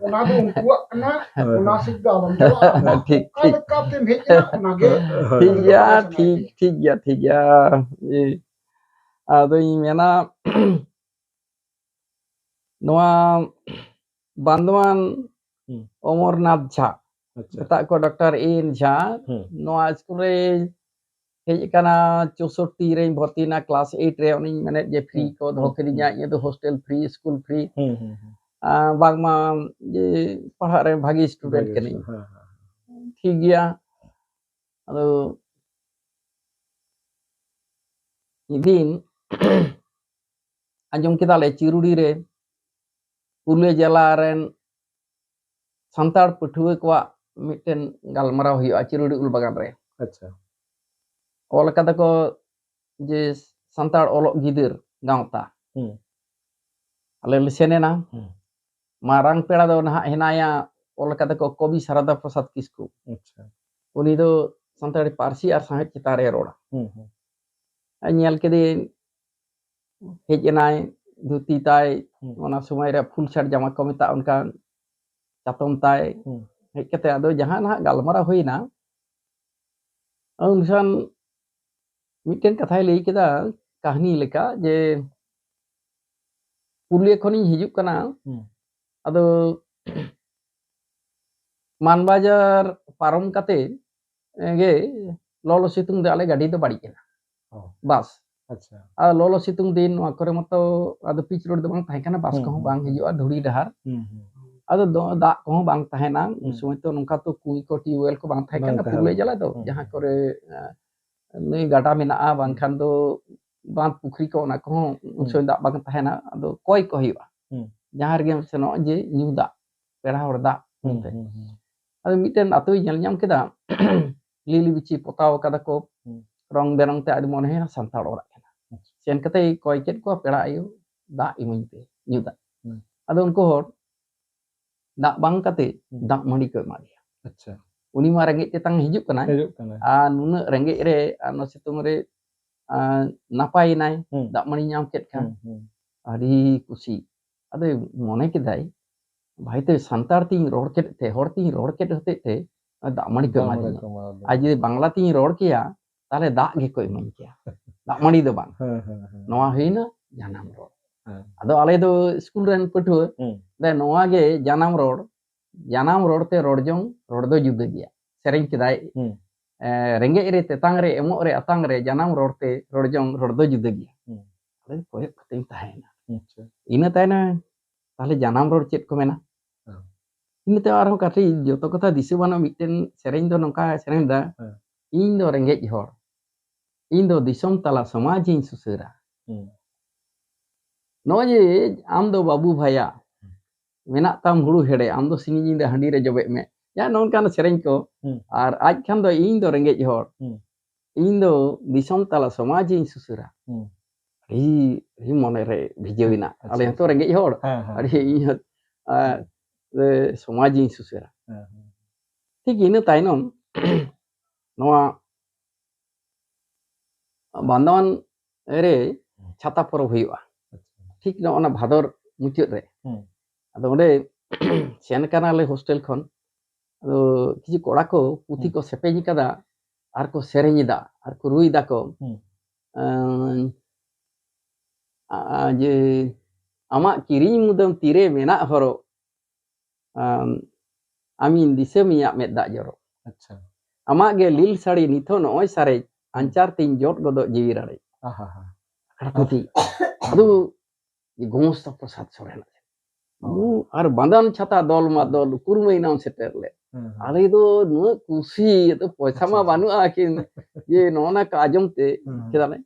ᱚᱱᱟ ᱫᱚ ᱩᱱᱠᱩᱣᱟᱜ ᱠᱟᱱᱟ, ᱦᱳᱭ, ᱚᱱᱟ ᱦᱳᱭ᱾ ᱥᱮᱫ ᱫᱚ ᱟᱞᱚᱢ ᱪᱟᱞᱟᱜᱼᱟ᱾ ᱟᱢᱟᱜ ᱴᱷᱤᱠ, ᱚᱠᱟ ᱴᱷᱤᱠ᱾ ᱞᱮᱠᱟᱛᱮᱢ ᱦᱮᱡ ᱮᱱᱟ, ᱚᱱᱟᱜᱮ ᱴᱷᱤᱠ ᱚᱱᱟ ᱜᱮᱭᱟ, ᱫᱚ ᱵᱟᱲᱟᱭ ᱴᱷᱤᱠ, ᱴᱷᱤᱠ ᱜᱮᱭᱟ, ᱴᱷᱤᱠ ᱜᱮᱭᱟ᱾ ᱮ, ᱟᱫᱚᱧ ᱢᱮᱱᱟ, ᱱᱚᱣᱟ ᱵᱟᱱᱫᱣᱟᱱ ᱦᱩᱸ᱾ ᱚᱢᱚᱨᱱᱟᱛᱷ ᱡᱷᱟ, ᱟᱪᱪᱷᱟ᱾ ᱢᱮᱛᱟᱜ ᱠᱚ ᱰᱚᱠᱴᱚᱨ ᱮᱱ ᱡᱷᱟ, ᱦᱩᱸ᱾ ᱱᱚᱣᱟ ᱥᱠᱩᱞ ᱨᱮ ᱦᱮᱡ ᱟᱠᱟᱱᱟ, ᱪᱳᱥᱳᱴᱴᱤ ᱨᱮᱧ ᱵᱷᱚᱨᱛᱤᱭᱮᱱᱟ, ᱠᱞᱟᱥ ᱮᱭᱤᱴ ᱨᱮ, ᱚᱱᱮᱧ ᱢᱮᱱᱮᱫ ᱡᱮ ᱯᱷᱨᱤ ᱦᱩᱸ, ᱠᱚ ᱫᱚᱦᱚ ᱦᱩᱸ, ᱠᱤᱫᱤᱧᱟ, ᱦᱩᱸ᱾ ᱤᱧᱟᱹᱜ ᱫᱚ ᱦᱳᱥᱴᱮᱞ ᱯᱷᱨᱤ, ᱥᱠᱩᱞ ᱯᱷᱨᱤ, ᱦᱩᱸ, ᱦᱩᱸ, ᱦᱩᱸ᱾ ᱟᱨ ᱵᱟᱝᱢᱟ ᱡᱮ ᱯᱟᱲᱦᱟᱜ ᱨᱮ ᱵᱷᱟᱜᱤ ᱥᱴᱩᱰᱮᱱᱴ ᱵᱷᱟᱜᱮ ᱠᱟᱹᱱᱟᱹᱧ᱾ ᱥᱴᱩᱰᱮᱱᱴ, ᱦᱮᱸ, ᱦᱮᱸ᱾ ᱴᱷᱤᱠ ᱜᱮᱭᱟ᱾ ᱟᱫᱚ ᱢᱤᱫ ᱫᱤᱱ ᱟᱸᱡᱚᱢ ᱠᱮᱫᱟᱞᱮ ᱪᱤᱨᱩᱰᱤ ᱨᱮ ᱯᱩᱨᱩᱞᱤᱭᱟᱹ ᱡᱮᱞᱟ ᱨᱮᱱ ᱥᱟᱱᱛᱟᱲ ᱯᱟᱹᱴᱷᱩᱣᱟᱹ ᱠᱚᱣᱟᱜ ᱢᱤᱫᱴᱮᱱ ᱜᱟᱞᱢᱟᱨᱟᱣ ᱦᱩᱭᱩᱜᱼᱟ ᱪᱤᱨᱩᱰᱤ ᱩᱞ ᱵᱟᱜᱟᱱ ᱨᱮ᱾ ᱟᱪᱪᱷᱟ᱾ ᱚᱞ ᱠᱟᱫᱟ ᱠᱚ ᱡᱮ ᱥᱟᱱᱛᱟᱲ ᱚᱞᱚᱜ ᱜᱤᱫᱟᱹᱨ ᱜᱟᱶᱛᱟ᱾ ᱦᱩᱸ᱾ ᱟᱞᱮ ᱞᱮ ᱥᱮᱱ ᱮᱱᱟ᱾ ᱦᱩᱸ᱾ ᱢᱟᱨᱟᱝ ᱯᱮᱲᱟ ᱫᱚ ᱱᱟᱦᱟᱜ ᱦᱮᱱᱟᱭᱟ, ᱚᱞ ᱠᱟᱫᱟ ᱠᱚ ᱠᱚᱵᱤ ᱥᱟᱨᱟᱫᱟ ᱯᱨᱚᱥᱟᱫᱽ ᱠᱤᱥᱠᱩ᱾ ᱟᱪᱪᱷᱟ᱾ ᱩᱱᱤ ᱫᱚ ᱥᱟᱱᱛᱟᱲᱤ ᱯᱟᱹᱨᱥᱤ ᱟᱨ ᱥᱟᱶᱦᱮᱫ ᱪᱮᱛᱟᱱ ᱨᱮ ᱨᱚᱲᱟ᱾ ᱦᱩᱸ, ᱦᱩᱸ᱾ ᱟᱨ ᱧᱮᱞ ᱠᱮᱫᱮᱧ, ᱦᱮᱡ ᱮᱱᱟᱭ, ᱫᱷᱩᱛᱤ ᱛᱟᱭ, ᱦᱩᱸ᱾ ᱚᱱᱟ ᱥᱚᱢᱚᱭ ᱨᱮ ᱯᱷᱩᱞ ᱥᱟᱨᱴ ᱡᱟᱢᱟ ᱠᱚ ᱢᱮᱛᱟᱜᱼᱟ, ᱚᱱᱠᱟᱱ ᱪᱟᱛᱚᱢ ᱛᱟᱭ᱾ ᱦᱩᱸ᱾ ᱦᱮᱡ ᱠᱟᱛᱮ ᱟᱫᱚ ᱡᱟᱦᱟᱸ ᱱᱟᱦᱟᱜ ᱜᱟᱞᱢᱟᱨᱟᱣ ᱦᱩᱭᱱᱟ, ᱩᱱ ᱠᱷᱟᱱ ᱢᱤᱫᱴᱮᱱ ᱠᱟᱛᱷᱟᱭ ᱞᱟᱹᱭ ᱠᱮᱫᱟ ᱠᱟᱹᱦᱱᱤ ᱞᱮᱠᱟ, ᱡᱮ ᱯᱩᱨᱩᱞᱤᱭᱟᱹ ᱠᱷᱚᱱᱤᱧ ᱦᱤᱡᱩᱜ ᱠᱟᱱᱟ, ᱦᱩᱸ᱾ ᱟᱫᱚ ᱢᱟᱱᱵᱟᱡᱟᱨ ᱯᱟᱨᱚᱢ ᱠᱟᱛᱮ ᱜᱮ ᱞᱚᱞᱚ ᱥᱤᱛᱩᱝ ᱛᱮ ᱟᱞᱮ ᱜᱟᱹᱰᱤ ᱫᱚ ᱵᱟᱹᱲᱤᱡ ᱮᱱᱟ, ᱚ, ᱵᱟᱥ᱾ ᱟᱪᱪᱷᱟ᱾ ᱟᱨ ᱞᱚᱞᱚ ᱥᱤᱛᱩᱝ ᱫᱤᱱ ᱱᱚᱣᱟ ᱠᱚᱨᱮ ᱢᱟᱛᱚ ᱟᱫᱚ ᱯᱤᱪ ᱨᱳᱰ ᱫᱚ ᱵᱟᱝ ᱛᱟᱦᱮᱸ ᱠᱟᱱᱟ, ᱵᱟᱥ ᱦᱩᱸ, ᱠᱚᱦᱚᱸ ᱦᱩᱸ, ᱵᱟᱝ ᱦᱩᱸ᱾ ᱦᱤᱡᱩᱜᱼᱟ, ᱫᱷᱩᱲᱤ ᱰᱟᱦᱟᱨ᱾ ᱦᱩᱸ, ᱦᱩᱸ᱾ ᱟᱫᱚ ᱫᱚ-, ᱫᱟᱜ ᱠᱚᱦᱚᱸ ᱵᱟᱝ ᱛᱟᱦᱮᱱᱟ ᱩᱱ ᱦᱩᱸ᱾ ᱥᱚᱢᱚᱭ ᱛᱚ ᱱᱚᱝᱠᱟ ᱛᱚ ᱠᱩᱧ ᱠᱚ ᱴᱤᱭᱩᱵᱽᱣᱮᱞ ᱠᱚ ᱵᱟᱝ ᱛᱟᱦᱮᱸ ᱵᱟᱝ ᱠᱟᱱᱟ ᱛᱟᱦᱮᱸ ᱯᱩᱨᱩᱞᱤᱭᱟᱹ ᱞᱮᱱᱟ᱾ ᱡᱮᱞᱟ ᱫᱚ, ᱦᱩᱸ, ᱡᱟᱦᱟᱸ ᱦᱩᱸ᱾ ᱠᱚᱨᱮ, ᱮ, ᱱᱟᱹᱭ ᱜᱟᱰᱟ ᱢᱮᱱᱟᱜᱼᱟ, ᱵᱟᱝᱠᱷᱟᱱ ᱫᱚ ᱵᱟᱸᱫ ᱯᱩᱠᱷᱨᱤ ᱠᱚ, ᱚᱱᱟ ᱠᱚᱦᱚᱸ ᱩᱱ ᱦᱩᱸ᱾ ᱥᱚᱢᱚᱭ ᱫᱟᱜ ᱵᱟᱝ ᱛᱟᱦᱮᱱᱟ᱾ ᱟᱫᱚ ᱠᱚᱭ ᱠᱚ ᱦᱩᱭᱩᱜᱼᱟ, ᱦᱩᱸ᱾ ᱡᱟᱦᱟᱸ ᱨᱮᱜᱮᱢ ᱥᱮᱱᱚᱜᱼᱟ ᱡᱮ ᱧᱩ ᱫᱟᱜ, ᱯᱮᱲᱟ ᱦᱚᱲ ᱫᱟᱜ ᱦᱩᱸ, ᱢᱮᱱᱛᱮ᱾ ᱦᱩᱸ, ᱦᱩᱸ᱾ ᱟᱫᱚ ᱢᱤᱫᱴᱮᱱ ᱟᱛᱳᱭ ᱧᱮᱞ ᱧᱟᱢ ᱠᱮᱫᱟ, ᱞᱤᱞᱤ ᱵᱤᱪᱷᱤ ᱯᱚᱛᱟᱣ ᱠᱟᱫᱟ ᱠᱚ, ᱦᱩᱸ᱾ ᱨᱚᱝ ᱵᱮᱨᱚᱝ ᱛᱮ᱾ ᱟᱫᱚ ᱢᱚᱱᱮ ᱦᱩᱭᱱᱟ ᱥᱟᱱᱛᱟᱲ ᱚᱲᱟᱜ ᱠᱟᱱᱟ᱾ ᱟᱪᱪᱷᱟ᱾ ᱥᱮᱱ ᱠᱟᱛᱮ ᱠᱚᱭ ᱠᱮᱫ ᱠᱚᱣᱟ, "ᱯᱮᱲᱟ ᱟᱭᱳ, ᱫᱟᱜ ᱤᱢᱟᱹᱧ ᱯᱮ, ᱧᱩ ᱫᱟᱜ᱾" ᱦᱩᱸ᱾ ᱟᱫᱚ ᱩᱱᱠᱩ ᱦᱚᱲ ᱫᱟᱜ ᱵᱟᱝ ᱠᱟᱛᱮ ᱦᱩᱸ᱾ ᱫᱟᱜ ᱢᱟᱹᱰᱤ ᱠᱚ ᱮᱢᱟ ᱫᱮᱭᱟ᱾ ᱟᱪᱪᱷᱟ᱾ ᱩᱱᱤ ᱢᱟ ᱨᱮᱸᱜᱮᱡ ᱛᱮᱛᱟᱝ ᱦᱤᱡᱩᱜ ᱠᱟᱱᱟᱭ, ᱦᱤᱡᱩᱜ ᱠᱟᱱᱟᱭ᱾ ᱟᱨ ᱱᱩᱱᱟᱹᱜ ᱨᱮᱸᱜᱮᱡ ᱨᱮ ᱟᱨ ᱱᱚᱣᱟ ᱥᱤᱛᱩᱝ ᱨᱮ, ᱟᱨ ᱱᱟᱯᱟᱭᱮᱱᱟᱭ, ᱦᱩᱸ᱾ ᱫᱟᱜ ᱢᱟᱹᱰᱤ ᱧᱟᱢ ᱠᱮᱫ ᱠᱷᱟᱱ᱾ ᱦᱩᱸ, ᱦᱩᱸ᱾ ᱟᱹᱰᱤ ᱠᱩᱥᱤ᱾ ᱟᱫᱚ ᱢᱚᱱᱮ ᱠᱮᱫᱟᱭ, "ᱵᱷᱟᱭ ᱛᱮ ᱥᱟᱱᱛᱟᱲ ᱛᱤᱧ ᱨᱚᱲ ᱠᱮᱫ ᱛᱮ, ᱦᱚᱲ ᱛᱤᱧ ᱨᱚᱲ ᱠᱮᱫ ᱦᱚᱛᱮᱡ ᱛᱮ ᱫᱟᱜ ᱢᱟᱹᱰᱤ ᱠᱚ ᱫᱟᱜ ᱮᱢᱟ ᱢᱟᱹᱰᱤ ᱫᱤᱧᱟ᱾ ᱠᱚ ᱮᱢᱟ ᱫᱤᱧᱟ᱾ ᱟᱨ ᱡᱩᱫᱤ ᱵᱟᱝᱞᱟ ᱛᱤᱧ ᱨᱚᱲ ᱠᱮᱭᱟ, ᱛᱟᱦᱞᱮ ᱫᱟᱜ ᱜᱮᱠᱚ ᱤᱢᱟᱹᱧ ᱠᱮᱭᱟ, ᱫᱟᱜ ᱢᱟᱹᱰᱤ ᱫᱚ ᱵᱟᱝ᱾" ᱦᱮᱸ, ᱦᱮᱸ, ᱦᱮᱸ᱾ ᱱᱚᱣᱟ ᱦᱩᱭᱱᱟ ᱡᱟᱱᱟᱢ ᱨᱚᱲ᱾ ᱦᱮᱸ᱾ ᱟᱫᱚ ᱟᱞᱮ ᱫᱚ ᱥᱠᱩᱞ ᱨᱮᱱ ᱯᱟᱹᱴᱷᱩᱣᱟᱹ, ᱦᱩᱸ᱾ ᱫᱮ ᱱᱚᱣᱟ ᱜᱮ ᱡᱟᱱᱟᱢ ᱨᱚᱲ, ᱡᱟᱱᱟᱢ ᱨᱚᱲ ᱛᱮ ᱨᱚᱲ ᱡᱚᱝ, ᱨᱚᱲ ᱫᱚ ᱡᱩᱫᱟᱹ ᱜᱮᱭᱟ᱾ ᱥᱮᱨᱮᱧ ᱠᱮᱫᱟᱭ, ᱦᱩᱸ᱾ ᱮ, "ᱨᱮᱸᱜᱮᱡ ᱨᱮ ᱛᱮᱛᱟᱝ ᱨᱮ, ᱮᱢᱚᱜ ᱨᱮ ᱟᱛᱟᱝ ᱨᱮ, ᱡᱟᱱᱟᱢ ᱨᱚᱲ ᱛᱮ ᱨᱚᱲ ᱡᱚᱝ, ᱨᱚᱲ ᱫᱚ ᱡᱩᱫᱟᱹ ᱜᱮᱭᱟ᱾" ᱦᱩᱸ᱾ ᱟᱫᱚ ᱠᱚᱭᱚᱜ ᱠᱟᱛᱮᱧ ᱛᱟᱦᱮᱸᱭᱮᱱᱟ᱾ ᱟᱪᱪᱷᱟ᱾ ᱤᱱᱟᱹ ᱛᱟᱭᱱᱚᱢ, "ᱛᱟᱦᱞᱮ ᱡᱟᱱᱟᱢ ᱨᱚᱲ ᱪᱮᱫ ᱠᱚ ᱢᱮᱱᱟ?" ᱦᱮᱸ᱾ ᱤᱱᱟᱹ ᱛᱟᱭᱚᱢ ᱟᱨᱦᱚᱸ ᱠᱟᱹᱴᱤᱡ ᱡᱚᱛᱚ ᱠᱟᱛᱷᱟ ᱫᱤᱥᱟᱹ ᱵᱟᱹᱱᱩᱜᱼᱟ, ᱢᱤᱫᱴᱮᱱ ᱥᱮᱨᱮᱧ ᱫᱚ ᱱᱚᱝᱠᱟ ᱥᱮᱨᱮᱧ ᱞᱮᱫᱟ, ᱦᱮᱸ᱾ "ᱤᱧ ᱫᱚ ᱨᱮᱸᱜᱮᱡ ᱦᱚᱲ, ᱤᱧ ᱫᱚ ᱫᱤᱥᱚᱢ ᱛᱟᱞᱟ ᱥᱚᱢᱟᱡᱽ ᱤᱧ ᱥᱩᱥᱟᱹᱨᱟ᱾" ᱦᱩᱸ᱾ ᱱᱚᱜᱼᱚᱭ ᱡᱮ ᱟᱢ ᱫᱚ ᱵᱟᱹᱵᱩ ᱵᱷᱟᱭᱟ, ᱢᱮᱱᱟᱜ ᱛᱟᱢ ᱦᱩᱲᱩ ᱦᱮᱲᱮ, ᱟᱢ ᱫᱚ ᱥᱤᱧ ᱧᱤᱫᱟᱹ ᱦᱟᱺᱰᱤ ᱨᱮ ᱡᱚᱵᱮᱜ ᱢᱮ, ᱡᱟᱦᱟᱸ ᱱᱚᱝᱠᱟᱱ ᱥᱮᱨᱮᱧ ᱠᱚ᱾ ᱦᱩᱸ᱾ ᱟᱨ ᱟᱡ ᱠᱷᱟᱱ ᱫᱚ, "ᱤᱧ ᱫᱚ ᱨᱮᱸᱜᱮᱡ ᱦᱚᱲ, ᱦᱩᱸ᱾ ᱤᱧ ᱫᱚ ᱫᱤᱥᱚᱢ ᱛᱟᱞᱟ ᱥᱚᱢᱟᱡᱽ ᱤᱧ ᱥᱩᱥᱟᱹᱨᱟ᱾" ᱦᱩᱸ᱾ ᱟᱹᱰᱤ ᱟᱹᱰᱤ ᱢᱚᱱᱮᱨᱮ ᱵᱷᱤᱡᱟᱹᱣ ᱮᱱᱟ᱾ ᱟᱪᱪᱷᱟ, ᱟᱞᱮ ᱦᱚᱸᱛᱚ ᱟᱪᱪᱷᱟ᱾ ᱨᱮᱸᱜᱮᱡ ᱦᱚᱲ, ᱦᱮᱸ, ᱦᱮᱸ, ᱟᱹᱰᱤ ᱤᱧ ᱦᱚᱸ, ᱟ, ᱮ, ᱥᱚᱢᱟᱡᱽ ᱤᱧ ᱥᱩᱥᱟᱹᱨᱟ᱾ ᱦᱮᱸ, ᱦᱮᱸ᱾ ᱴᱷᱤᱠ ᱤᱱᱟᱹ ᱛᱟᱭᱱᱚᱢ ᱱᱚᱣᱟ ᱵᱟᱱᱫᱟᱣᱟᱱ ᱨᱮ ᱪᱷᱟᱛᱟ ᱯᱚᱨᱚᱵᱽ ᱦᱩᱭᱩᱜᱼᱟ, ᱟᱪᱪᱷᱟ᱾ ᱴᱷᱤᱠ ᱱᱚᱜᱼᱚ ᱱᱟ ᱵᱷᱟᱫᱚᱨ ᱢᱩᱪᱟᱹᱫ ᱨᱮ᱾ ᱦᱩᱸ᱾ ᱟᱫᱚ ᱚᱸᱰᱮ ᱥᱮᱱ ᱠᱟᱱᱟᱞᱮ ᱦᱳᱥᱴᱮᱞ ᱠᱷᱚᱱ, ᱟᱫᱚ ᱠᱤᱪᱷᱩ ᱠᱚᱲᱟ ᱠᱚ ᱯᱩᱛᱷᱤ ᱦᱩᱸ᱾ ᱠᱚ ᱥᱮᱯᱮᱧ ᱠᱟᱫᱟ ᱟᱨ ᱠᱚ ᱥᱮᱨᱮᱧ ᱮᱫᱟ ᱟᱨ ᱠᱚ ᱨᱩᱭ ᱫᱟᱠᱚ᱾ ᱦᱩᱸ᱾ ᱟᱸ, ᱟ-, ᱡᱮ ᱟᱢᱟᱜ ᱠᱤᱨᱤᱧ ᱢᱩᱫᱟᱹᱢ ᱛᱤᱨᱮ ᱢᱮᱱᱟᱜ ᱦᱚᱨᱚᱜ, ᱟᱢ, ᱟᱢᱤᱧ ᱫᱤᱥᱟᱹ ᱢᱮᱭᱟ ᱢᱮᱫ ᱫᱟᱜ ᱡᱚᱨᱚᱜ᱾ ᱟᱪᱪᱷᱟ᱾ ᱟᱢᱟᱜ ᱜᱮ ᱞᱤᱞ ᱥᱟᱹᱲᱤ ᱱᱤᱛ ᱦᱚᱸ ᱱᱚᱜᱼᱚᱭ ᱥᱟᱨᱮᱡ, ᱟᱧᱪᱟᱨ ᱛᱤᱧ ᱡᱚᱫ ᱜᱚᱫᱚᱜ ᱡᱤᱣᱤ ᱨᱟᱲᱮᱡ᱾ ᱟᱦᱟ ᱦᱟ᱾ ᱟᱠᱷᱲᱟ ᱯᱩᱛᱷᱤ᱾ ᱟᱫᱚ ᱜᱳᱢᱚᱥᱛᱟ ᱯᱨᱚᱥᱟᱫᱽ ᱥᱚᱨᱮᱱ᱾ ᱚ᱾ ᱩᱱᱤ ᱟᱨ ᱵᱟᱸᱫᱟᱱ ᱪᱷᱟᱛᱟ ᱫᱚᱞ ᱢᱟ ᱫᱚᱞ, ᱩᱯᱨᱩᱢ ᱮᱱᱟᱢ ᱥᱮᱴᱮᱨ ᱞᱮ᱾ ᱦᱮᱸ, ᱦᱮᱸ᱾ ᱟᱞᱮ ᱫᱚ ᱱᱩᱱᱟᱹᱜ ᱠᱩᱥᱤ, ᱟᱫᱚ ᱯᱚᱭᱥᱟ ᱟᱪᱪᱷᱟ, ᱢᱟ ᱟᱪᱪᱷᱟ᱾ ᱵᱟᱹᱱᱩᱜᱼᱟ, ᱠᱤᱱ ᱡᱮ ᱱᱚᱜᱼᱚ ᱱᱟ ᱠᱚ ᱟᱸᱡᱚᱢ ᱛᱮ ᱦᱮᱸ, ᱦᱮᱸ᱾ ᱠᱮᱫᱟᱞᱮ᱾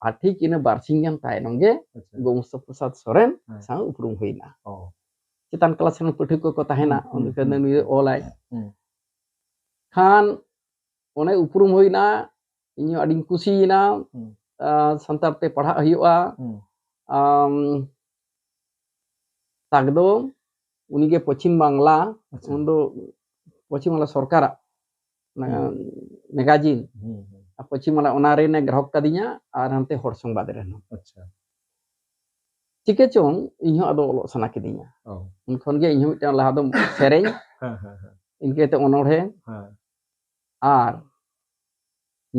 ᱟᱨ ᱴᱷᱤᱠ ᱤᱱᱟᱹ ᱵᱟᱨᱥᱤᱧ ᱜᱟᱱ ᱛᱟᱭᱱᱚᱢ ᱜᱮ ᱟᱪᱪᱷᱟ᱾ ᱜᱳᱢᱚᱥᱛᱟ ᱯᱨᱚᱥᱟᱫᱽ ᱥᱚᱨᱮᱱ ᱦᱮᱸ᱾ ᱥᱟᱶ ᱩᱯᱨᱩᱢ ᱦᱩᱭᱱᱟ᱾ ᱚ᱾ ᱪᱮᱛᱟᱱ ᱠᱞᱟᱥ ᱨᱮᱱ ᱯᱟᱹᱴᱷᱩᱣᱟᱹ ᱠᱚᱠᱚ ᱛᱟᱦᱮᱱᱟ, ᱦᱩᱸ, ᱦᱩᱸ, ᱩᱱᱠᱩ ᱦᱩᱸ᱾ ᱱᱩᱭ ᱫᱚ ᱚᱞᱟᱭ᱾ ᱦᱩᱸ᱾ ᱠᱷᱟᱱ ᱚᱱᱮ ᱩᱯᱨᱩᱢ ᱦᱩᱭᱱᱟ, ᱤᱧ ᱦᱚᱸ ᱟᱹᱰᱤᱧ ᱠᱩᱥᱤᱭᱮᱱᱟ᱾ ᱦᱩᱸ᱾ ᱟᱨ ᱥᱟᱱᱛᱟᱲ ᱛᱮ ᱯᱟᱲᱦᱟᱜ ᱦᱩᱭᱩᱜᱼᱟ᱾ ᱦᱩᱸ᱾ ᱟᱢ, ᱛᱟᱠ ᱫᱚ ᱩᱱᱤᱜᱮ ᱯᱚᱪᱷᱤᱢ ᱵᱟᱝᱞᱟ, ᱟᱪᱪᱷᱟ᱾ ᱩᱱᱫᱚ ᱯᱚᱪᱷᱤᱢ ᱵᱟᱝᱞᱟ ᱥᱚᱨᱠᱟᱨᱟᱜ ᱚᱱᱟ ᱦᱩᱸ᱾ ᱢᱮᱜᱟᱡᱤᱱ, ᱦᱩᱸ, ᱦᱩᱸ᱾ ᱟᱨ ᱯᱚᱪᱷᱤᱢ ᱵᱟᱝᱞᱟ ᱚᱱᱟ ᱨᱮᱱᱮ ᱜᱨᱟᱦᱚᱠ ᱠᱟᱫᱤᱧᱟ, ᱟᱨ ᱦᱟᱱᱛᱮ ᱦᱚᱲ ᱥᱚᱝᱵᱟᱫ ᱨᱮᱦᱚᱸ᱾ ᱟᱪᱪᱷᱟ᱾ ᱪᱤᱠᱟᱹ ᱪᱚᱝ ᱤᱧ ᱦᱚᱸ ᱟᱫᱚ ᱚᱞᱚᱜ ᱥᱟᱱᱟ ᱠᱤᱫᱤᱧᱟ᱾ ᱚ᱾ ᱩᱱ ᱠᱷᱚᱱ ᱜᱮ ᱤᱧ ᱦᱚᱸ ᱢᱤᱫᱴᱟᱝ ᱞᱟᱦᱟ ᱫᱚ ᱥᱮᱨᱮᱧ, ᱦᱮᱸ, ᱦᱮᱸ, ᱦᱮᱸ᱾ ᱤᱱᱠᱟᱹᱛᱮ ᱚᱱᱚᱬᱦᱮ, ᱦᱮᱸ᱾ ᱟᱨ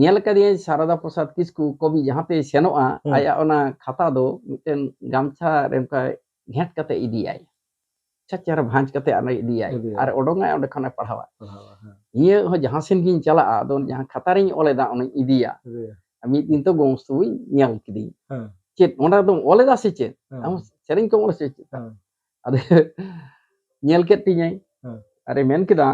ᱧᱮᱞ ᱠᱟᱫᱤᱧᱟᱹᱧ ᱥᱟᱨᱚᱫᱟ ᱯᱨᱚᱥᱟᱫᱽ ᱠᱤᱥᱠᱩ ᱠᱚᱵᱤ ᱡᱟᱦᱟᱸ ᱛᱮᱭ ᱥᱮᱱᱚᱜᱼᱟ, ᱦᱩᱸ᱾ ᱟᱭᱟᱜ ᱚᱱᱟ ᱠᱷᱟᱛᱟ ᱫᱚ ᱢᱤᱫᱴᱮᱱ ᱜᱟᱢᱪᱷᱟ ᱨᱮ ᱚᱱᱠᱟ ᱜᱷᱮᱸᱴ ᱠᱟᱛᱮ ᱤᱫᱤᱭᱟᱭ᱾ ᱪᱷᱟᱪᱟᱨ ᱵᱷᱟᱸᱡᱽ ᱠᱟᱛᱮ ᱟᱨ ᱤᱫᱤᱭᱟᱭ᱾ ᱤᱫᱤᱭᱟᱭ᱾ ᱟᱨ ᱚᱰᱚᱝᱟᱭ ᱚᱸᱰᱮ ᱠᱷᱚᱱᱮ ᱯᱟᱲᱦᱟᱣᱟ᱾ ᱯᱟᱲᱦᱟᱣᱟ, ᱦᱮᱸ᱾ ᱤᱧᱟᱹᱜ ᱦᱚᱸ ᱡᱟᱦᱟᱸ ᱥᱮᱱ ᱜᱤᱧ ᱪᱟᱞᱟᱜᱼᱟ, ᱟᱫᱚ ᱡᱟᱦᱟᱸ ᱠᱷᱟᱛᱟ ᱨᱤᱧ ᱚᱞ ᱮᱫᱟ, ᱚᱱᱟᱧ ᱤᱫᱤᱭᱟ᱾ ᱤᱫᱤᱭᱟ᱾ ᱟᱨ ᱢᱤᱫ ᱫᱤᱱ ᱛᱚ ᱜᱚᱝᱥᱛᱩ ᱵᱚᱱ ᱧᱮᱞ ᱠᱤᱫᱤᱧ᱾ ᱦᱮᱸ᱾ "ᱪᱮᱫ, ᱚᱸᱰᱮ ᱫᱚᱢ ᱚᱞ ᱮᱫᱟ ᱥᱮ ᱪᱮᱫ? ᱦᱮᱸ᱾ ᱟᱢ ᱥᱮᱨᱮᱧ ᱠᱚᱢ ᱚᱞ ᱥᱮ ᱪᱮᱫ?" ᱦᱮᱸ᱾ ᱟᱫᱚ ᱧᱮᱞ ᱠᱮᱫ ᱛᱤᱧᱟᱹᱭ᱾ ᱦᱮᱸ᱾ ᱟᱨᱮ ᱢᱮᱱ ᱠᱮᱫᱟ,